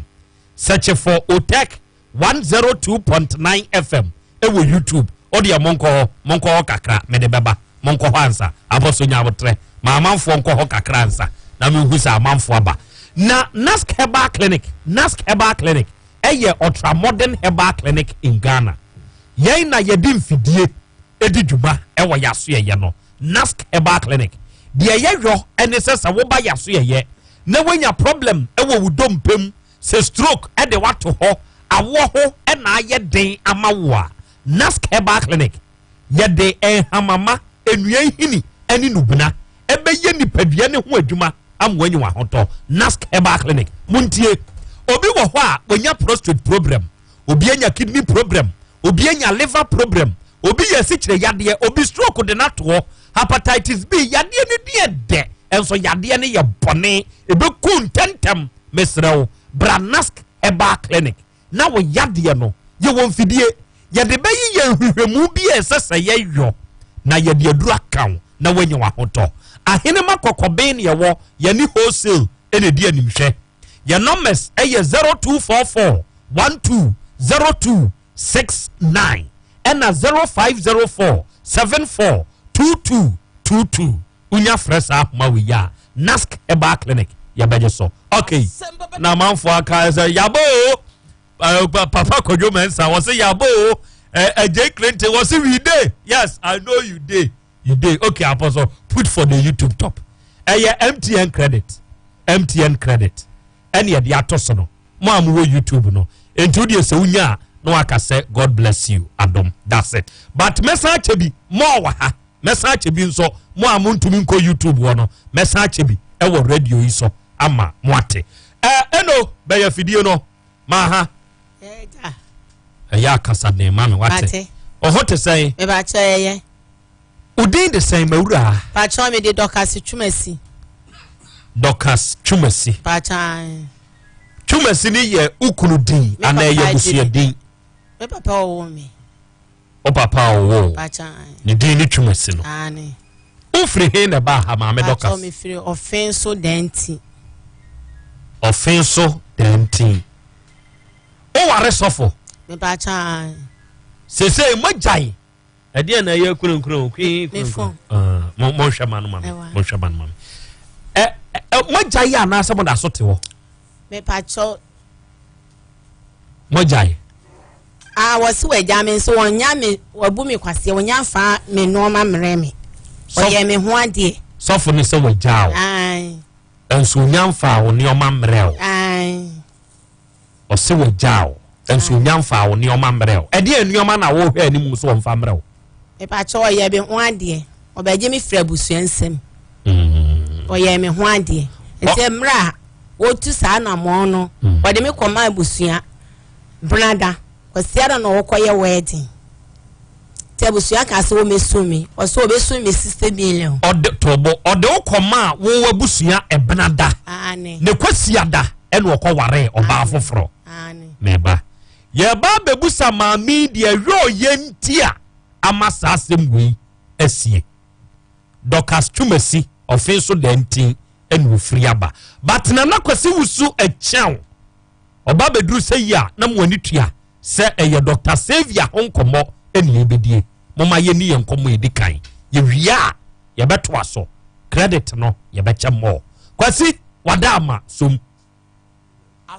search for Otec 102.9 FM ɛwɔ YouTube. O deɛ monkɔ hɔ, monkɔ hɔ kakra, mede bɛba. Monkɔ hɔ ansa. Abɔso nya abotrɛ. Ma amanfoɔ nkɔ hɔ kakra ansa na mehu sɛ amanfoɔ aba. Na Nask Herbal Clinic, Nask Herbal Clinic ɛyɛ ultra modern herbal clinic in Ghana. Yɛn na yɛde mfidie ɛdi dwuma ɛwɔ yɛasoɛyɛ no. Nask Herbal Clinic. Deɛ yɛyɔ ɛne sɛ sɛ woba yɛasoɛyɛ na woanya problem ɛwɔ wo dompe mu Sɛ stroke de wo ato hɔ, awoɔ ho na ayɛ den ama wo a, Nask Herbal Clinic, yɛde nhamama, nnua nhini ne nnubena bɛyɛ nipadua no ho adwuma ama woanya w'ahotɔ. Nask Herbal Clinic, montie! Obi wɔ hɔ a, wanya prostrate problem, obi anya kidney problem, obi anya liver problem, obi yɛ asikyire yadeɛ, obi stroke de no ato hɔ, hepatitis B yadeɛ no din yɛ dɛ, nso yadeɛ no yɛ bɔne, ɛbɛku ntɛntɛm. Mesrɛ wo, bra Nask Herbal Clinic na wo yadeɛ no, yɛwɔ mfidie, yɛde bɛye yɛn nhwehwɛmu bi a ɛsɛ sɛ yɛyɔ na yɛde aduru aka wo na woanya w'ahotɔ. Ahenema Kɔkɔben na yɛwɔ, yɛne wholesale na ɛdi animhwɛ. Yɛn numbers yɛ 0244 12 02 69 ɛna 0504 74 22 22. Wonya frɛ saa ahoma wei a Nask Herbal Clinic yɛbɛgye so. Okay, na amanfoɔ aka sɛ yabɔ o eh, Papa Kwadwo Mensah wɔ se yabɔ o Ajay eh, Clinton wɔ se we dey yes I know you dey you dey okay Apostle put for the YouTube top ɛyɛ MTN credit MTN credit ɛne ɛde ato so no mo a mowɔ YouTube no nti wodeɛ sɛ wonya a na waka sɛ God bless you adom that's it but mɛsan akyɛ bi more wɔ ha Mɛsan akyɛ bi nso, mo a montumi nkɔ YouTube hɔ no, mɛsan akyɛ bi wɔ radio yi so ama moate. Ɛ ɛno bɛyɛ fidie no ma ha. Ɛyɛ akasa den ma me wate. Ɔho te sɛn? Mebakyɛ ɛyɛ. Odin de sɛn mawura? Pakyɛ me de Dorcas Twumasi. Dorcas Twumasi. Pakyɛ. Twumasi no yɛ wo kunu din Me anaa papa ɛyɛ agye abusua me. din? Me papa ɔwɔ me. Wo papa a ɔwɔ wo. Pakyɛ. Ne din ne Twumasi no. Aane. Wofiri he na ɛbaa ha maame Pakyɛ Dorcas? mefiri Ɔfen so Danti. Ɔfen so Danti. Woware sɔfo? Mepakyɛ aane. Seesei moagyae? Ɛdeɛn na ɛyɛ kunankuna o? Kwii Me kunankuna. phone. Ah, mo monhwɛ ma no ma me. Ɛwɔ ha. Monhwɛ ma no ma me. Ɛ ɛ moagyae anaasɛ moda so te hɔ? Mepakyɛ Moagyae? Ah, wɔsi wɔagya me nso wɔnya me wɔabu me kwaseɛ wɔnya mfa me nneɛma mmerɛ me. Wɔyɛ me ho adeɛ. Sɔfo ne sɛ wɔagyaa wo. Ae. Nso onya mfaa wo nneɛma mmerɛ wo. Ae. Ɔse wɔagyaa wo. Nso onya mfaa wo nneɛma mmerɛ wo. Ɛdeɛn nneɛma na wohwɛ anim sɛ wɔmfa mmerɛ wo? Mepakyɛ ɔyɛ me ho adeɛ. Ɔbɛgye me firi abusua nsam. Ɔyɛ me ho adeɛ. Nti mmerɛ a wɔtu saa anammɔn no, wɔde me kɔma abusua benada. Kwasiada na wɔkɔyɛ wedding. Nti abusua kaa sɛ wɔmɛsu me. Ɔsɛ wɔbɛsu me 60 million. Ɔde tobo ɔde wo kɔmaa wo abusua ɛbenada. Aane. Ne kwasiada ɛna ɔkɔwaree ɔbaa foforɔ. Aane. Meba. Yɛba abɛbusa maame yi deɛ ɛyɛ ɔyɛ nti a ama saa asɛm wei asie. Dorcas Twumasi ɔfe nso dantin ɛna ofiri aba. But Nana Kwasi Wusu ɛkyɛw. Ɔba bɛduru sɛ yi a na mo ani tua sɛ ɛyɛ Doctor Saviour ho nkɔmmɔ ɛna yɛbɛdie. Momma yɛnni yɛn nkɔmmɔ ɛdi kan. Yɛwie a yɛbɛtoa so. Credit no yɛbɛkyɛ more. Kwasi wada ama som.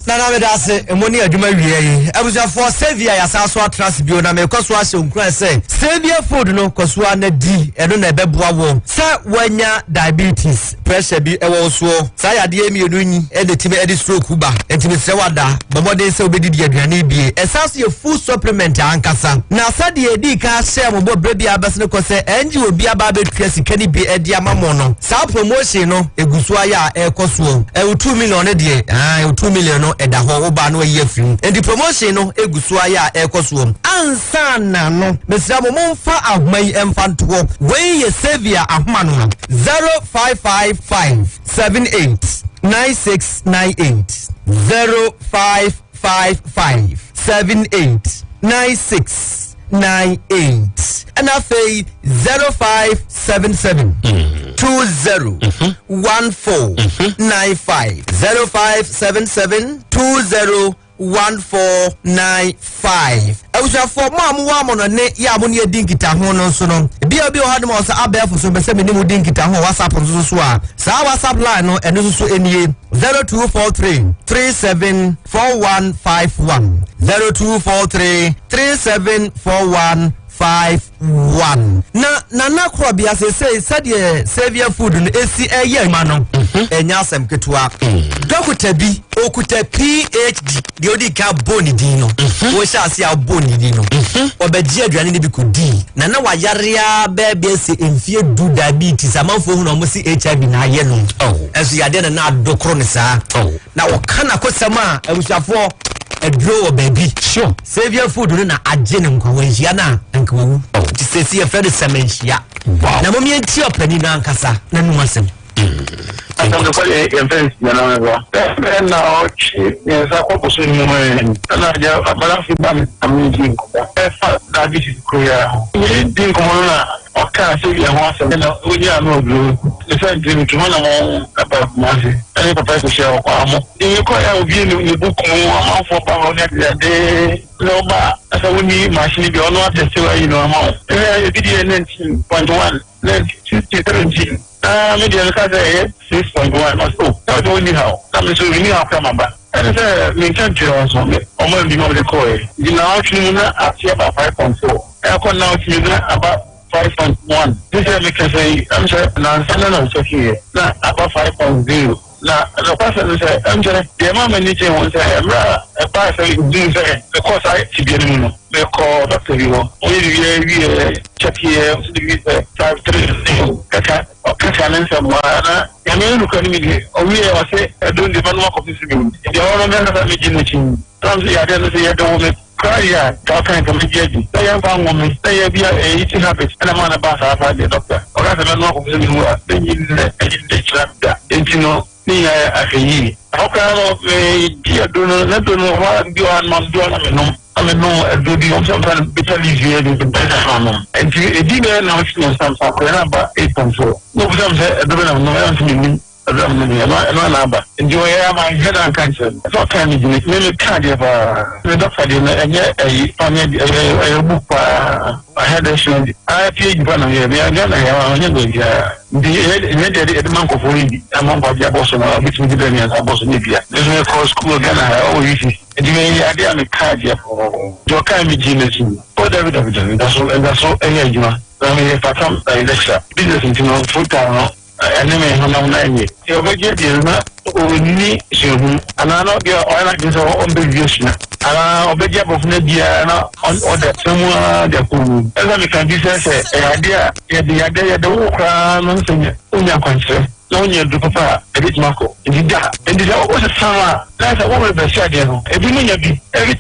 Nana meda ase mo ne adwuma wia yi. Abusuafoɔ Saviour yɛasan so atena ase bio na mekɔ so ahyɛ nkuran sɛ Saviour food no kɔ so ara na di ɛno na ɛbɛboa wo sɛ woanya diabetes pressure bi ɛwɔ wo soɔ. Saa yadeɛ mmienu yi na ɛtumi ɛde stroke ba nti mesrɛ wo ada bɔ mmɔden sɛ wobɛdidi aduane yi bie. Ɛsan so yɛ food supplement ankasa na sɛdeɛ yɛdii kan hyɛɛ mo bɔ berɛ bi a abɛsene kɔ sɛ NGO bi aba abɛtua sika no bi de ama mo no, saa promotion no ɛgu so ayɛ a ɛrekɔ soɔ. Ɛwo 2 million no deɛ, ae, wo 2 million no ɛda hɔ, wobaa no ayi afiri mu. Nti promotion no ɛgu so ayɛ a ɛrekɔ soɔ. Ansa na no, mesrɛ mo momfa ahoma yi mfa nto hɔ. Wei yɛ Saviour ahoma no, 0555 78 9698, 0555 78 9698, ɛna afei 0577 20 14 95, 0577 20 1495. Abusuafoɔ, mo a mowɔ amɔnɔne yɛ a mo ne yɛdi nkitaho no nso no, ebia obi wɔ hɔ nom a ɔsɛ abɛɛfo so mpɛ sɛ me ne mo di nkitaho wɔ WhatsApp nso so a, saa WhatsApp line no ɛno nso so nie, 0243 37 4151, 0243 37 4151. Na Nana Korɔbea seesei sɛdeɛ Saviour Food no esi ɛyɛ adwuma no, ɛnyɛ asɛm ketewa. Dɔkota bi okuta PhD deɛ odi kan bɔ ne din no, wɔhyɛ ase a ɔbɔ ne din no, ɔbɛgye aduane no bi kɔdii na na wayare ara bɛɛ bɛɛ sɛ mfie du diabetes amanfoɔ hu na wɔn se HIV na ayɛ no, ɛnso yadeɛ na na adokoro no saa. Na wɔka n'akosɛm a abusuafoɔ aduro wɔ baabi. Sure. Saviour Food no na agye ne nkwa, wanhyia no a anka wawu. Nti seesei yɛfrɛ no sɛmɛnhyia. Wow. Na mom yɛntie ɔpanin no ankasa n'anom asɛm. Asɛm no kɔyɛ yɛmfa nsia na meboa. Bɛyɛ nnawɔtwe mmiɛnsa kɔ bosome mu ɛ, ɛna agya abalafo ba me na me di nkɔmmɔ ɛfa diabetes koro yi ara ho. Me di nkɔmmɔ no na ɔkaa Saviour ho asɛm na ɔnyaa no aduro. Ne saa nti metu m'anamɔn ba Kumasi ne papa yi kɔhyia wɔ Kwamo. Nti mekɔeɛ a obue ne book mu, amanfoɔ ba hɔ ne adeade na ɔba a sɛ wonni machine bi a ɔno atɛste ayi no ama wo. Ɛhwɛ ebi deɛ 19.1, 19, 17 na me deɛ meka sɛ ɛyɛ 6.1 ɔse oh na ɔde wonni haw na me nso menni haw koraa maba. Ɛne sɛ menka nkyerɛ wɔn nso wɔn ambi ma mede kɔeɛ. Nti nnawɔtwe no mu na ate aba 5.4 ɛkɔ nnawɔtwe mu na aba 5.1 Te sɛ mekasa yi, ɛm sɛ nnansa na na mekyɛkeeɛ na aba 5.0. Na nokwasɛm ne sɛ, ɛm sɛ deɛ ɛmaa m'ani gyee ho ne sɛ, mmerɛ a ɛbaa sɛ mehuu sɛ mekɔɔ saa tebea no mu no, mekɔɔ dɔkta bi hɔ, ɔyɛɛ biribiara wieeɛ, kyɛkeeɛ, ɔse biribi sɛ type 3 kaka, ɔkasa ne nsɛm hɔ ara na Nyame ne nokorɛ no me die. Ɔwieeɛ ɔse ɛdom deɛ mɛnom akɔpem sɛ mɛwu. Nti ɛhɔ no me ankasa megye no kyim. Ɛnam sɛ yadeɛ no sɛ yɛde wo me koraa deɛ a, nka ɔka nka mɛgye adi sɛ yɛmfa nwo me sɛ yɛ bi a ɛyɛ eating habit ɛna ɛmaa no baa saa saa deɛ dɔkta ɔka sɛ mɛnom akɔpem sɛ mɛwu a mɛnyi nnɛ ɛnyi nnɛ nkyira da. Nti no. Ne nyinaa yɛ ahwɛyie. Ɛhɔ koraa no, medi aduro no, na aduro no hɔ ara bi wɔ hɔ a na bi wɔ hɔ a na menom. Na menom aduro bi, wɔn sɛ wɔfrɛ no bitter leaf yi de bɛn na manom. Nti ɛdi bɛyɛ nnawɔtwe mmiɛnsa mfa akɔyɛ na aba 8.4. Na ɔbisa me sɛ aduro bɛn na menom, ɛna mese mennim aduro a menom yi, ɛno ɛno ara na aba. Nti ɔyɛ a manhwɛ da anka ankyerɛ no. Sɛ ɔkaa me gyina, me meka adeɛ paa. Me dɔkta deɛ no ɛnyɛ ayi, paneɛ deɛ, ɛyɛ ɛyɛ book paa. Ahɛdɛsua bi a PhD pa na meyɛ, meyɛ Ghana ha a ɔnyɛ baabiara. Nti ɛnyɛ deɛ yɛde ma nkurɔfoɔ no bi ama nkwagye abɔ so no a wobɛtumi de berɛ mmiɛnsa abɔ so no bi a. Me nso mekɔɔ sukuu wɔ Ghana ha ɛwɔ UCC. Nti meyɛ adeɛ a meka adeɛ pɔɔ. Nti ɔkae me gyee m'akyi. Oh dabi dabi dabi, meda so meda so yɛ adwuma na meyɛ part time lecturer. Business nti no full time no Ɛne me honam no anyɛ. Sɛ ɔbɛgye adi no, na ɔnni suahunu, anaa na ɔdeɛ ɔyɛ n'adwene sɛ ɔmpɛ biribi asua, anaa ɔbɛgye aborɔfo no adi ara na ɔde atena mu ara de akɔ wuo. Ɛsɛ sɛ meka bi sɛ, sɛ ɛyɛ adeɛ a yɛde yadeɛ yɛde wo koraa no sɛ nya wonya akwankyerɛ na wonya aduro papa a, ɛbɛtumi akɔ. Nti da. Nti sɛ wosesa no a, na sɛ wo reverse adeɛ no, ebinom nya bi tena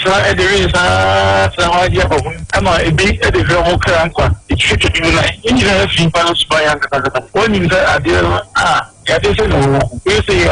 tena de we nsa ara tena hɔ ara gye aborɔfo no. Ɛma ebi de hwɛ wɔn kra nkwa, etwitwa bi mu nan. Ne nyinaa fi nipa no suban ankasa. Wɔnnim sɛ adeɛ no a yadeɛ sei na ɛwɔ hɔ, woyɛ sei a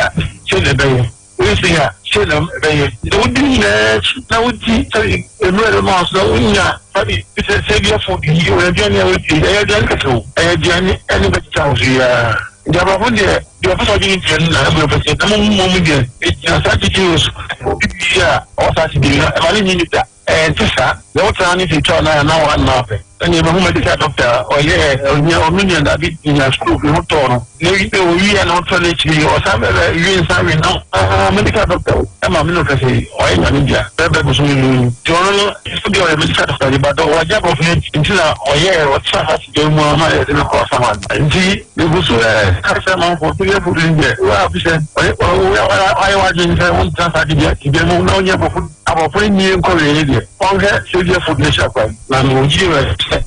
sei na ɛbɛyɛ, woyɛ sei a sei na ɛbɛyɛ. Sɛ wodi ne nyinaa akyi na wodi sɛbi nnuro a ɛbɛma wo so na wonya sɛbi sɛ sɛbiafo yi wɔ aduane a wodi, ɛyɛ aduane kɛkɛ o, ɛyɛ aduane ɛne bɛkyekyɛ wo so yi ara. Nti aborɔfo deɛ, deɛ ɔpɛ sɛ ɔgye ne deɛ no na ɛbɛ ɔpɛ sɛ, na mmom mmom deɛ, ɛgyina saa gyidie wɔ so. Obi bi a ɔwɔ saa gyidie no, ɛma ne nyi ne da. Ɛnte saa. Deɛ wotra ne sɛ twa na na wɔn na apɛ. Ɛnna yɛbɛhu medical doctor a ɔyɛ ɔnya ɔno nya dabi nya stroke ne ho tɔɔ no. Na owie a na ɔtɔ n'akyiri yi ɔsan bɛ bɛ wie nsa we no. Ah medical doctor o. Ɛma me no kasa yi ɔyɛ nyame dea. Bɛ bɛ bosom no mu. Nti ɔno no so deɛ ɔyɛ medical doctor de ba dɔ wagye aborɔfo no akyi nti na ɔyɛ ɔtra ha sika mu ama yɛde no kɔ asaman. Nti megu so ɛ ka kyerɛ amanfoɔ sɛ yɛ food no deɛ wo a fi sɛ ɔyɛ ɔyɛ w'adwene sɛ wontra saa dibea dibea mu na wonyɛ aborɔfo Abɔfra yi nnie nkɔwieɛ deɛ, ɔnhwɛ sɛdeɛ food no hyɛ kwan. Na mewɔ gyidie wɔ sɛ,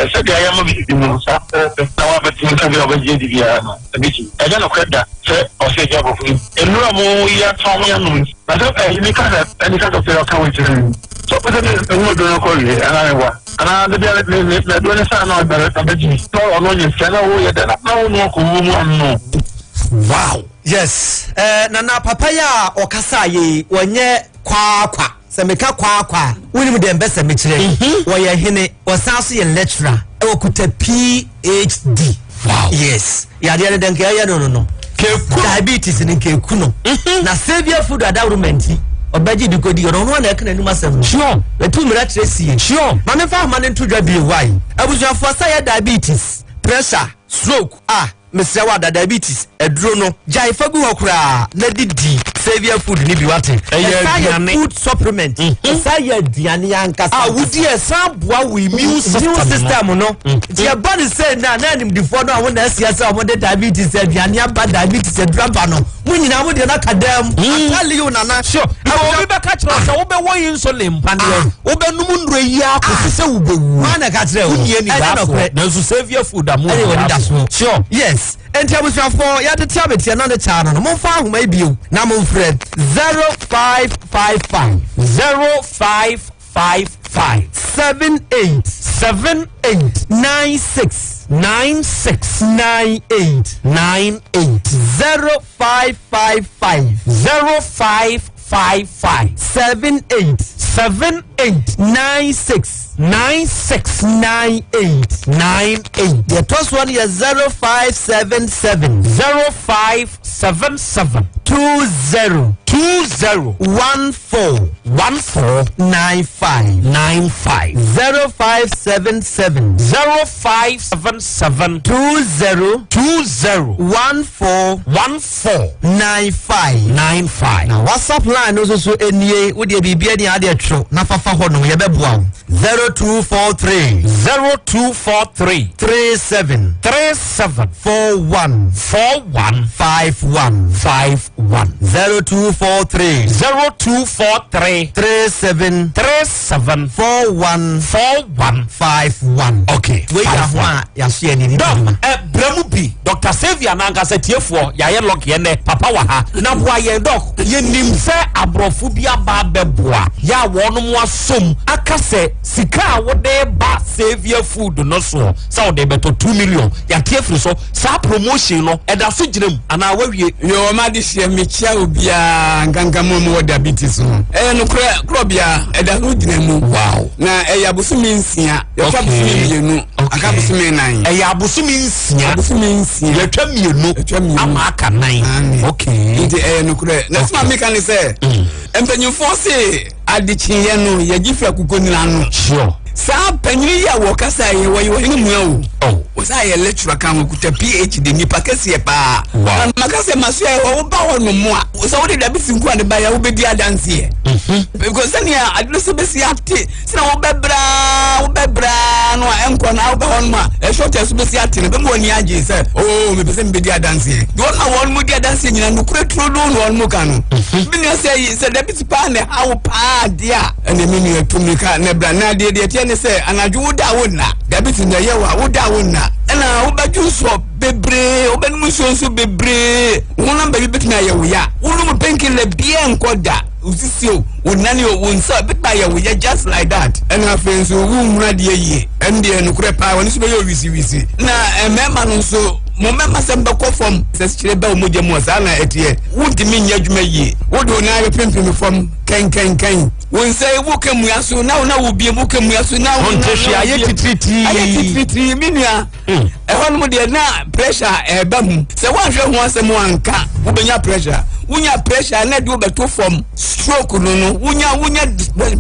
sɛdeɛ ayɛ ama me bi no, saa pɛpɛɛpɛ na wabɛtumi nka bi a ɔbɛgye adi biara no, ɛbɛtumi. Ɛnyɛ nokorɛ da sɛ ɔsɛ agya abɔfra yi. Nnuro a moyi atɔn mo anom yi, na sɛ ɛyi meka sɛ ɛne ka dɔkta yi ɔka wei kyerɛ me yi, sɛ ɔpɛ sɛ me mehu aduro no kɔ wie anaa meboa, anaa da biara me me me aduro no saa na ɔbɛgye bi, na ɔno ɔnyɛ sika na woyɛ dɛ na na wo no ɔkɔ wuo mu ano. Wow! Yes eh, Nana papa yi a ɔkasa yei wɔnyɛ kwaakwa. Sɛ meka kwaakwa a wonim deɛ mpɛ sɛ mekyerɛ. Mhm. Wɔyɛ hene, wɔsan so yɛ lecturer, ɛwɔ kuta PhD. Wow. Yes. Yadeɛ no dɛ nka ɛyɛ no no no. Keku. Diabetes no nka eku no. Mhm. Na Saviour food adawuruma nti ɔbɛgye di kodi ɔno ɔno na ɛka n'anum asɛm no. Sure. Etu mmerɛ kyerɛ sie. Sure. Maame fa ahoma no nto dwa bio wai. Abusuafoɔ sɛ yɛ diabetes, pressure, stroke a. Mesrɛ wo ada diabetes aduro no gyae fa gu hɔ koraa na di di Saviour food no bi wate. Ɛyɛ Ɛsan yɛ aduane. food supplement. Ɛsan yɛ aduane ankasa. A wodi ɛsan boa wo immune system Immune no. system no. Nti ɛba ne sɛ na na animdifoɔ no a wɔn na asia sɛ wɔn de diabetes aduane aba diabetes aduro aba no mo nyinaa mo deɛ no aka dan mu. Atali wo nana. Sure. Because obi bɛka kyerɛ wo sɛ wobɛwɔ insulin mpaneɛ, wobɛnom nnuro yi ara kɔsi sɛ wobɛwu. Hwan na ɛka kyerɛ wo? Wonni Ɛnyɛ anidasoɔ. nokorɛ. Nanso Saviour food a mo Ɛne wɔ anidasoɔ. Sure. Yes. Enti abusuafoɔ yɛatete abeteɛ na ne kyaa no no momfa ahoma yi bio na momfrɛ 0555 0555 78 78 96 96 98 98 0555 0555 78 78 96 96 98 98 Deɛ ɛtɔ soɔ no yɛ 0577 0577 20 20 14 14 95 95 0577 0577 20 20 14 14 95 95. Na WhatsApp line no nso so nie, wodeɛ biribi ani adeɛ twerɛ na fafa hɔ nom yɛbɛboa wo 0243 0243 37 37 41 41 51 51 0243 0243 37 37 41 41 51. Okay. Wei yɛ ho a yɛaso yɛ ne Dɔk, adwuma. brɛ mu bi. Dr. Saviour n'ankasa tiefoɔ yɛayɛ lucky ɛnɛ papa wɔ ha na boa yɛn Doc. Yɛnim sɛ aborɔfo bi aba abɛboa yɛ a wɔnom asom aka sɛ sika a wode ba Saviour Food no soɔ sɛ wode bɛtɔ 2 million yɛate afiri so. Saa promotion no ɛda so gyina mu anaa wawie? Yoo m'adehyeɛ mekyia obiara nkanka mo a mowɔ diabetes no ɛyɛ nokorɛ korɔbea ɛda so gyina mu wow na ɛyɛ abosome nsia yɛtwa abosome mmienu aka abosome nan ɛyɛ abosome nsia abosome nsia yɛtwa mmienu yɛtwa mmienu ama aka nan okay nti ɛyɛ nokorɛ na sɛ maame ka ne sɛ mm. mpanyinfoɔ se adekyeeɛ no yɛgye firi akokɔ nina ano sure saa panyini yi a wɔkasa yɛ wɔyɛ ɔhene mua o oh. wɔsa yɛ lecturer ka ho kuta phd nipa kɛseɛ paa wow. maka sɛ maso yɛ hɔ woba hɔ nom a sɛ wode dabi si nko a ne ba yɛ wobɛdi adanseɛ mhm. because sɛnea ade no sɛ bɛsi ate sɛnea wobɛbraa wobɛbraa no a ɛnkɔ no a wobɛ hɔ nom a ɛhwɛ ɔtɛ so bɛsi ate no bɛma w'ani agye sɛ oo mepɛ sɛ mebɛdi adanseɛ deɛ wɔn a wɔn mu di adanseɛ nyina nokorɛ turo do na wɔn mu ka no mhm. me nua sɛ yi sɛ dabi ti paa na ɛha wo paa deɛ a ɛne me nua tu mmirika na bra na deɛ deɛ teɛ ne sɛ anadwo wo da a wo nna dabi ti na ɛyɛ wo a wo da a wo nna ɛna wobɛdwo nsuo bebree wobɛnom nsuo nso bebree honam baabi bɛtumi ayɛ wo ya wonom painkiller biaa nkɔ da wo sisi o wo nane o wo nsa bɛtumi ayɛ wo yɛ just like that ɛna afei nso wonhunu adeɛ yie ɛno deɛ nokorɛ paa wɔne so bɛyɛ owisiwisi na mmarima no nso mo mmarima sɛm bɛkɔ fam sɛ sikyerɛ bɛ wo mogya mu a saa na ɛteɛ wontumi nyɛ adwuma yie wode wo nan bɛpempem fam kɛnkɛnkɛn wo nsa yi woka mua so na wo na wo biem woka mua so na wo na wo ayɛ titiritii ayɛ titiritii me nua hmm. Ɛhɔ nom deɛ na pressure ɛɛba mu. Sɛ woanhwɛ ho asɛm anka, wobɛnya pressure. Wonya pressure na ɛde wobɛto fam. Stroke no no, wonya wonya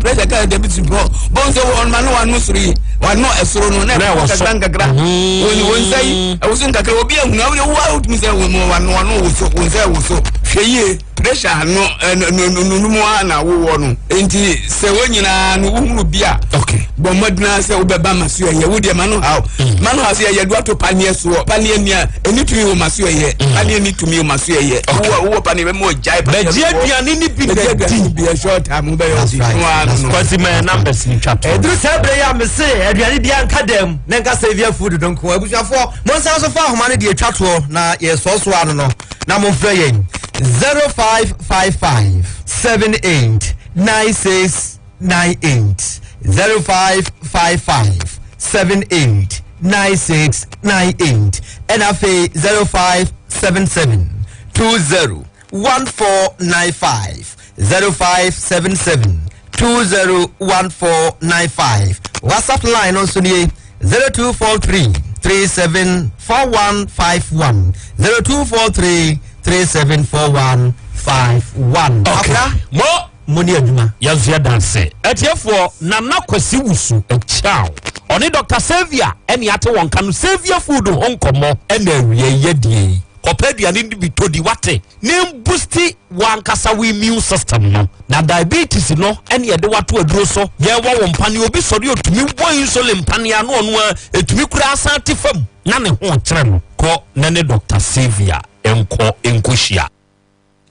pressure ka diabetes bɔ. Bɔn sɛ wɔn ma no wano soro yi, wano ɛsoro no na ɛwɔ kakra nkakra. Hmm. Wɔn wɔn nsa yi ɛwɔ so nkakra. Obi ehunu awo wo awo tumi sɛ wɔn wano wano woso wɔn nsa ɛwoso. Hwɛ yie pressure no ɛno no no mu a na wowɔ no. Nti sɛ wɔn nyinaa no wohunu bi a. Okay. Bɔ mmɔden ara sɛ wobɛba ma so ɛyɛ wo deɛ ma no haw mm. ma no haw sɛ yɛyɛ do ato paneɛ soɔ paneɛ nua ɛni tumi wɔ ma so ɛyɛ mm. paneɛ ni tumi wɔ ma so ɛyɛ wowɔ wowɔ paneɛ bɛma ɔgyae paneɛ bɛgye aduane ne bi bɛgye aduane bi ɛhyɛ ɔtaa mo bɛyɛ ɔsi no ano no kwasi mɛ numbers ni twa to ɛduru saa berɛ yi a mese aduane biara nka dam na nka Saviour food no nko abusuafoɔ monsan so fa ahoma no deɛ ɛtwa toɔ na yɛsɔɔsoɔ ano no na momfrɛ yɛn 0555 78 96 98 0555 78 96 98 ɛna afei 0577 20 1495 0577 20 1495 WhatsApp line no nso nie 0243 37 4151 0243 37 4151. Okay. Mo Mo ne adwuma. Yɛn nso yɛda ase. Atiefoɔ, Nana Kwasi Wusu Akyao, ɔne Dɔkta Saviour ɛne ate wɔn ka no Saviour Food ho nkɔmmɔ ɛna awia yi adie yi. Kɔpɛ aduane no bi tɔ di wate na ɛmbusti w'ankasa wo immune system no. Na diabetes no ɛne yɛde wato aduro so yɛwɔ wo mpaneɛ obi sɔre otumi wɔ insulin mpaneɛ ano ɔno a ɛtumi koraa san te fam na ne ho kyerɛ no. Kɔ na ne Dɔkta Saviour nkɔ nkɔhyia.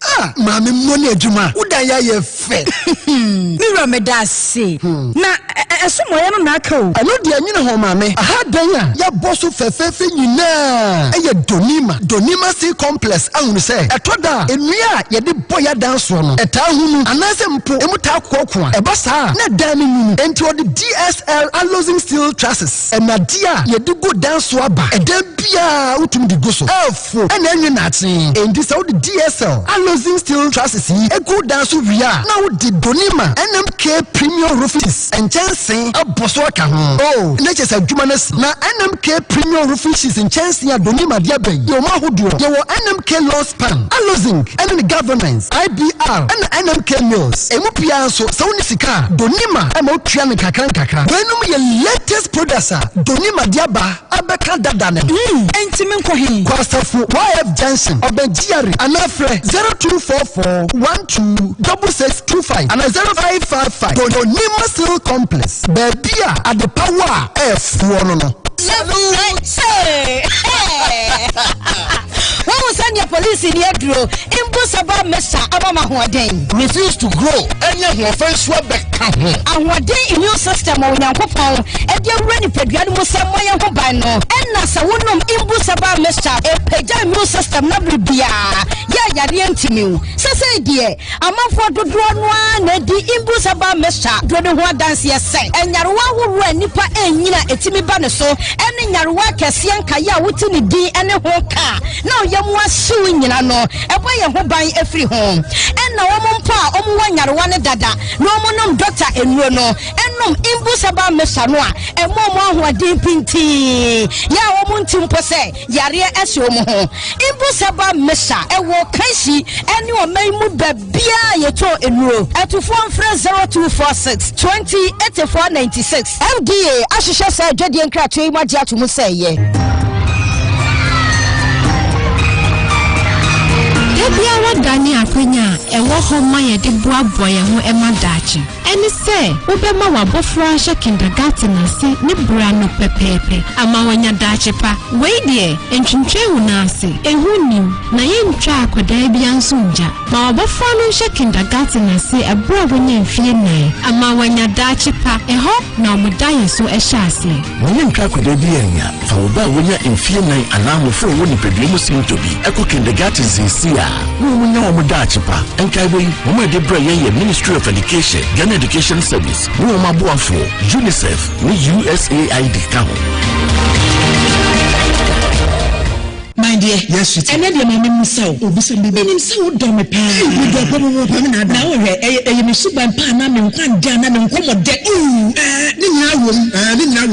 Ah maame mmɔ ne adwuma. Wo dan yi ayɛ fɛ. Me wura meda ase. Na ɛso mmɔeɛ no na aka o. Ɛno deɛ nwene ho maame. Aha dan a yɛabɔ so fɛfɛɛfɛ nyinaa yɛ Donima, Donima Sea Complex ahunu sɛ ɛtɔ da a nnua a yɛde bɔ yɛn adan soɔ no ɛtaa hunu anaasɛ mpo emu taa koakoa. Ɛba saa a na dan no nwunu. Enti wɔde DSL Alozing Steel Trusses, nnadeɛ a yɛde gu dan so aba. Ɛdan biara wotumi de gu so. Fo na ɛnwe nnaakye. Enti sɛ wode DSL Alozing Steel Trusses yi gu dan so wie a, na wode Donima NMK Premium Roofing Sheets nkyɛnsee abɔ so aka ho. Oh, na kyerɛ sɛ adwuma no asi. Na NMK Premium Roofing Sheets nkyɛnsee a Donima de aba yi, yɛwɔ mu ahodoɔ. Yɛwɔ NMK Long Span, Alozing ne ne Galvanized, IBR, ɛna NMK Mills. Emu biara nso, sɛ wonni sika a, Donima ma wotua no nkakrankakra. Weinom yɛ latest products a Donima de aba. abɛka dada no ho. Enti menkɔ he? Kɔ Asafo YF Junction, ɔbɛn GRA anaa frɛ 0244 12 6625 anaa 0555 Donima Steel Complex, baabi a adepa wɔ a ɛyɛ foɔ no no. Woahu sɛdeɛ polisini aduro mbu sɛ ba mixture ama ma ahoɔden. Refuse to grow ɛne ahoɔfɛ nso abɛka ho. Ahoɔden immune system a Onyankopɔn de awura nipadua no mu sɛ mmɔ yɛn ho ban no, ɛna sɛ wonom Imbu Herbal Mixture a, ɛpagya. Ɛpagya immune system no bere biara yɛ a yareɛ ntumi wo. Sesei deɛ, amanfoɔ dodoɔ no ara na adi Imbus herbal mixture duro no ho adanseɛ sɛ nyarewa ahoroɔ a nnipa ɛnnyini a ɛtumi ba ne so ne nyarewa akɛseɛ nkaeɛ a wote ne din ne ho ka a na ɔyam ahye wo nyina no, ɛbɔ yɛn ho ban firi ho. Ɛna wɔn mpo a wɔwɔ nyarewa no dada na wɔnom dɔkta nnuro no, nom Imbus herbal mixture no a, ɛma wɔn ahoɔden pintinn, yɛ a wɔnte mpo sɛ yareɛ ahyɛ wɔn ho. Imbus herbal mixture, ɛwɔ Kanshi ne ɔman mu baabiara a yɛtɔn nnuro. Atufoɔ mfrɛ 0246 20 84 96. FDA ahwehwɛ saa adwadie nkratoɔ yi mu agye ato mu sɛ ɛyɛ. Da biara da ne akwanya a ɛwɔ hɔ ma yɛde boaboa yɛn ho ma daakye. Ɛne sɛ wobɛma w'abɔfra ahyɛ kindergarten ase ne berɛ ano pɛpɛɛpɛ ama wanya daakye pa. Wei deɛ, ntwentwɛn wo nan ase, ehu nnim, na yɛntwa akwadaa biara nso ngya. Ma w'abɔfra no nhyɛ kindergarten ase ɛberɛ a wanya mfeɛ nnan ama wanya daakye pa. Ɛhɔ na wɔn daeɛso hyɛ aseɛ. Ma yɛntwa akwadaa biara nnya. Fa wo ba a wanya mfeɛ nnan anaa mmofra a wɔwɔ nipadua mu sintɔ bi kɔ kindergarten seesei a na wɔnya wɔn daakye pa. Nkaebɔ yi, wɔn a ɛde brɛ yɛn yɛ Ministry of Education, Ghana Education Service ne wɔn aboafoɔ, UNICEF ne USAID ka ho. My dear, yes, sweetie. Ɛnɛ deɛ ma me musa o. Obisa me. Menim sɛ wo dɔ me paa. Me dɔ paa mo paa me na ada. Na wo hwɛ, ɛyɛ ɛyɛ me suban paa anaa me nkwa ndɛ anaa me nkɔmɔ dɛ. Ooh, ɛɛ, ne nyinaa wom, ɛɛ, ne nyinaa.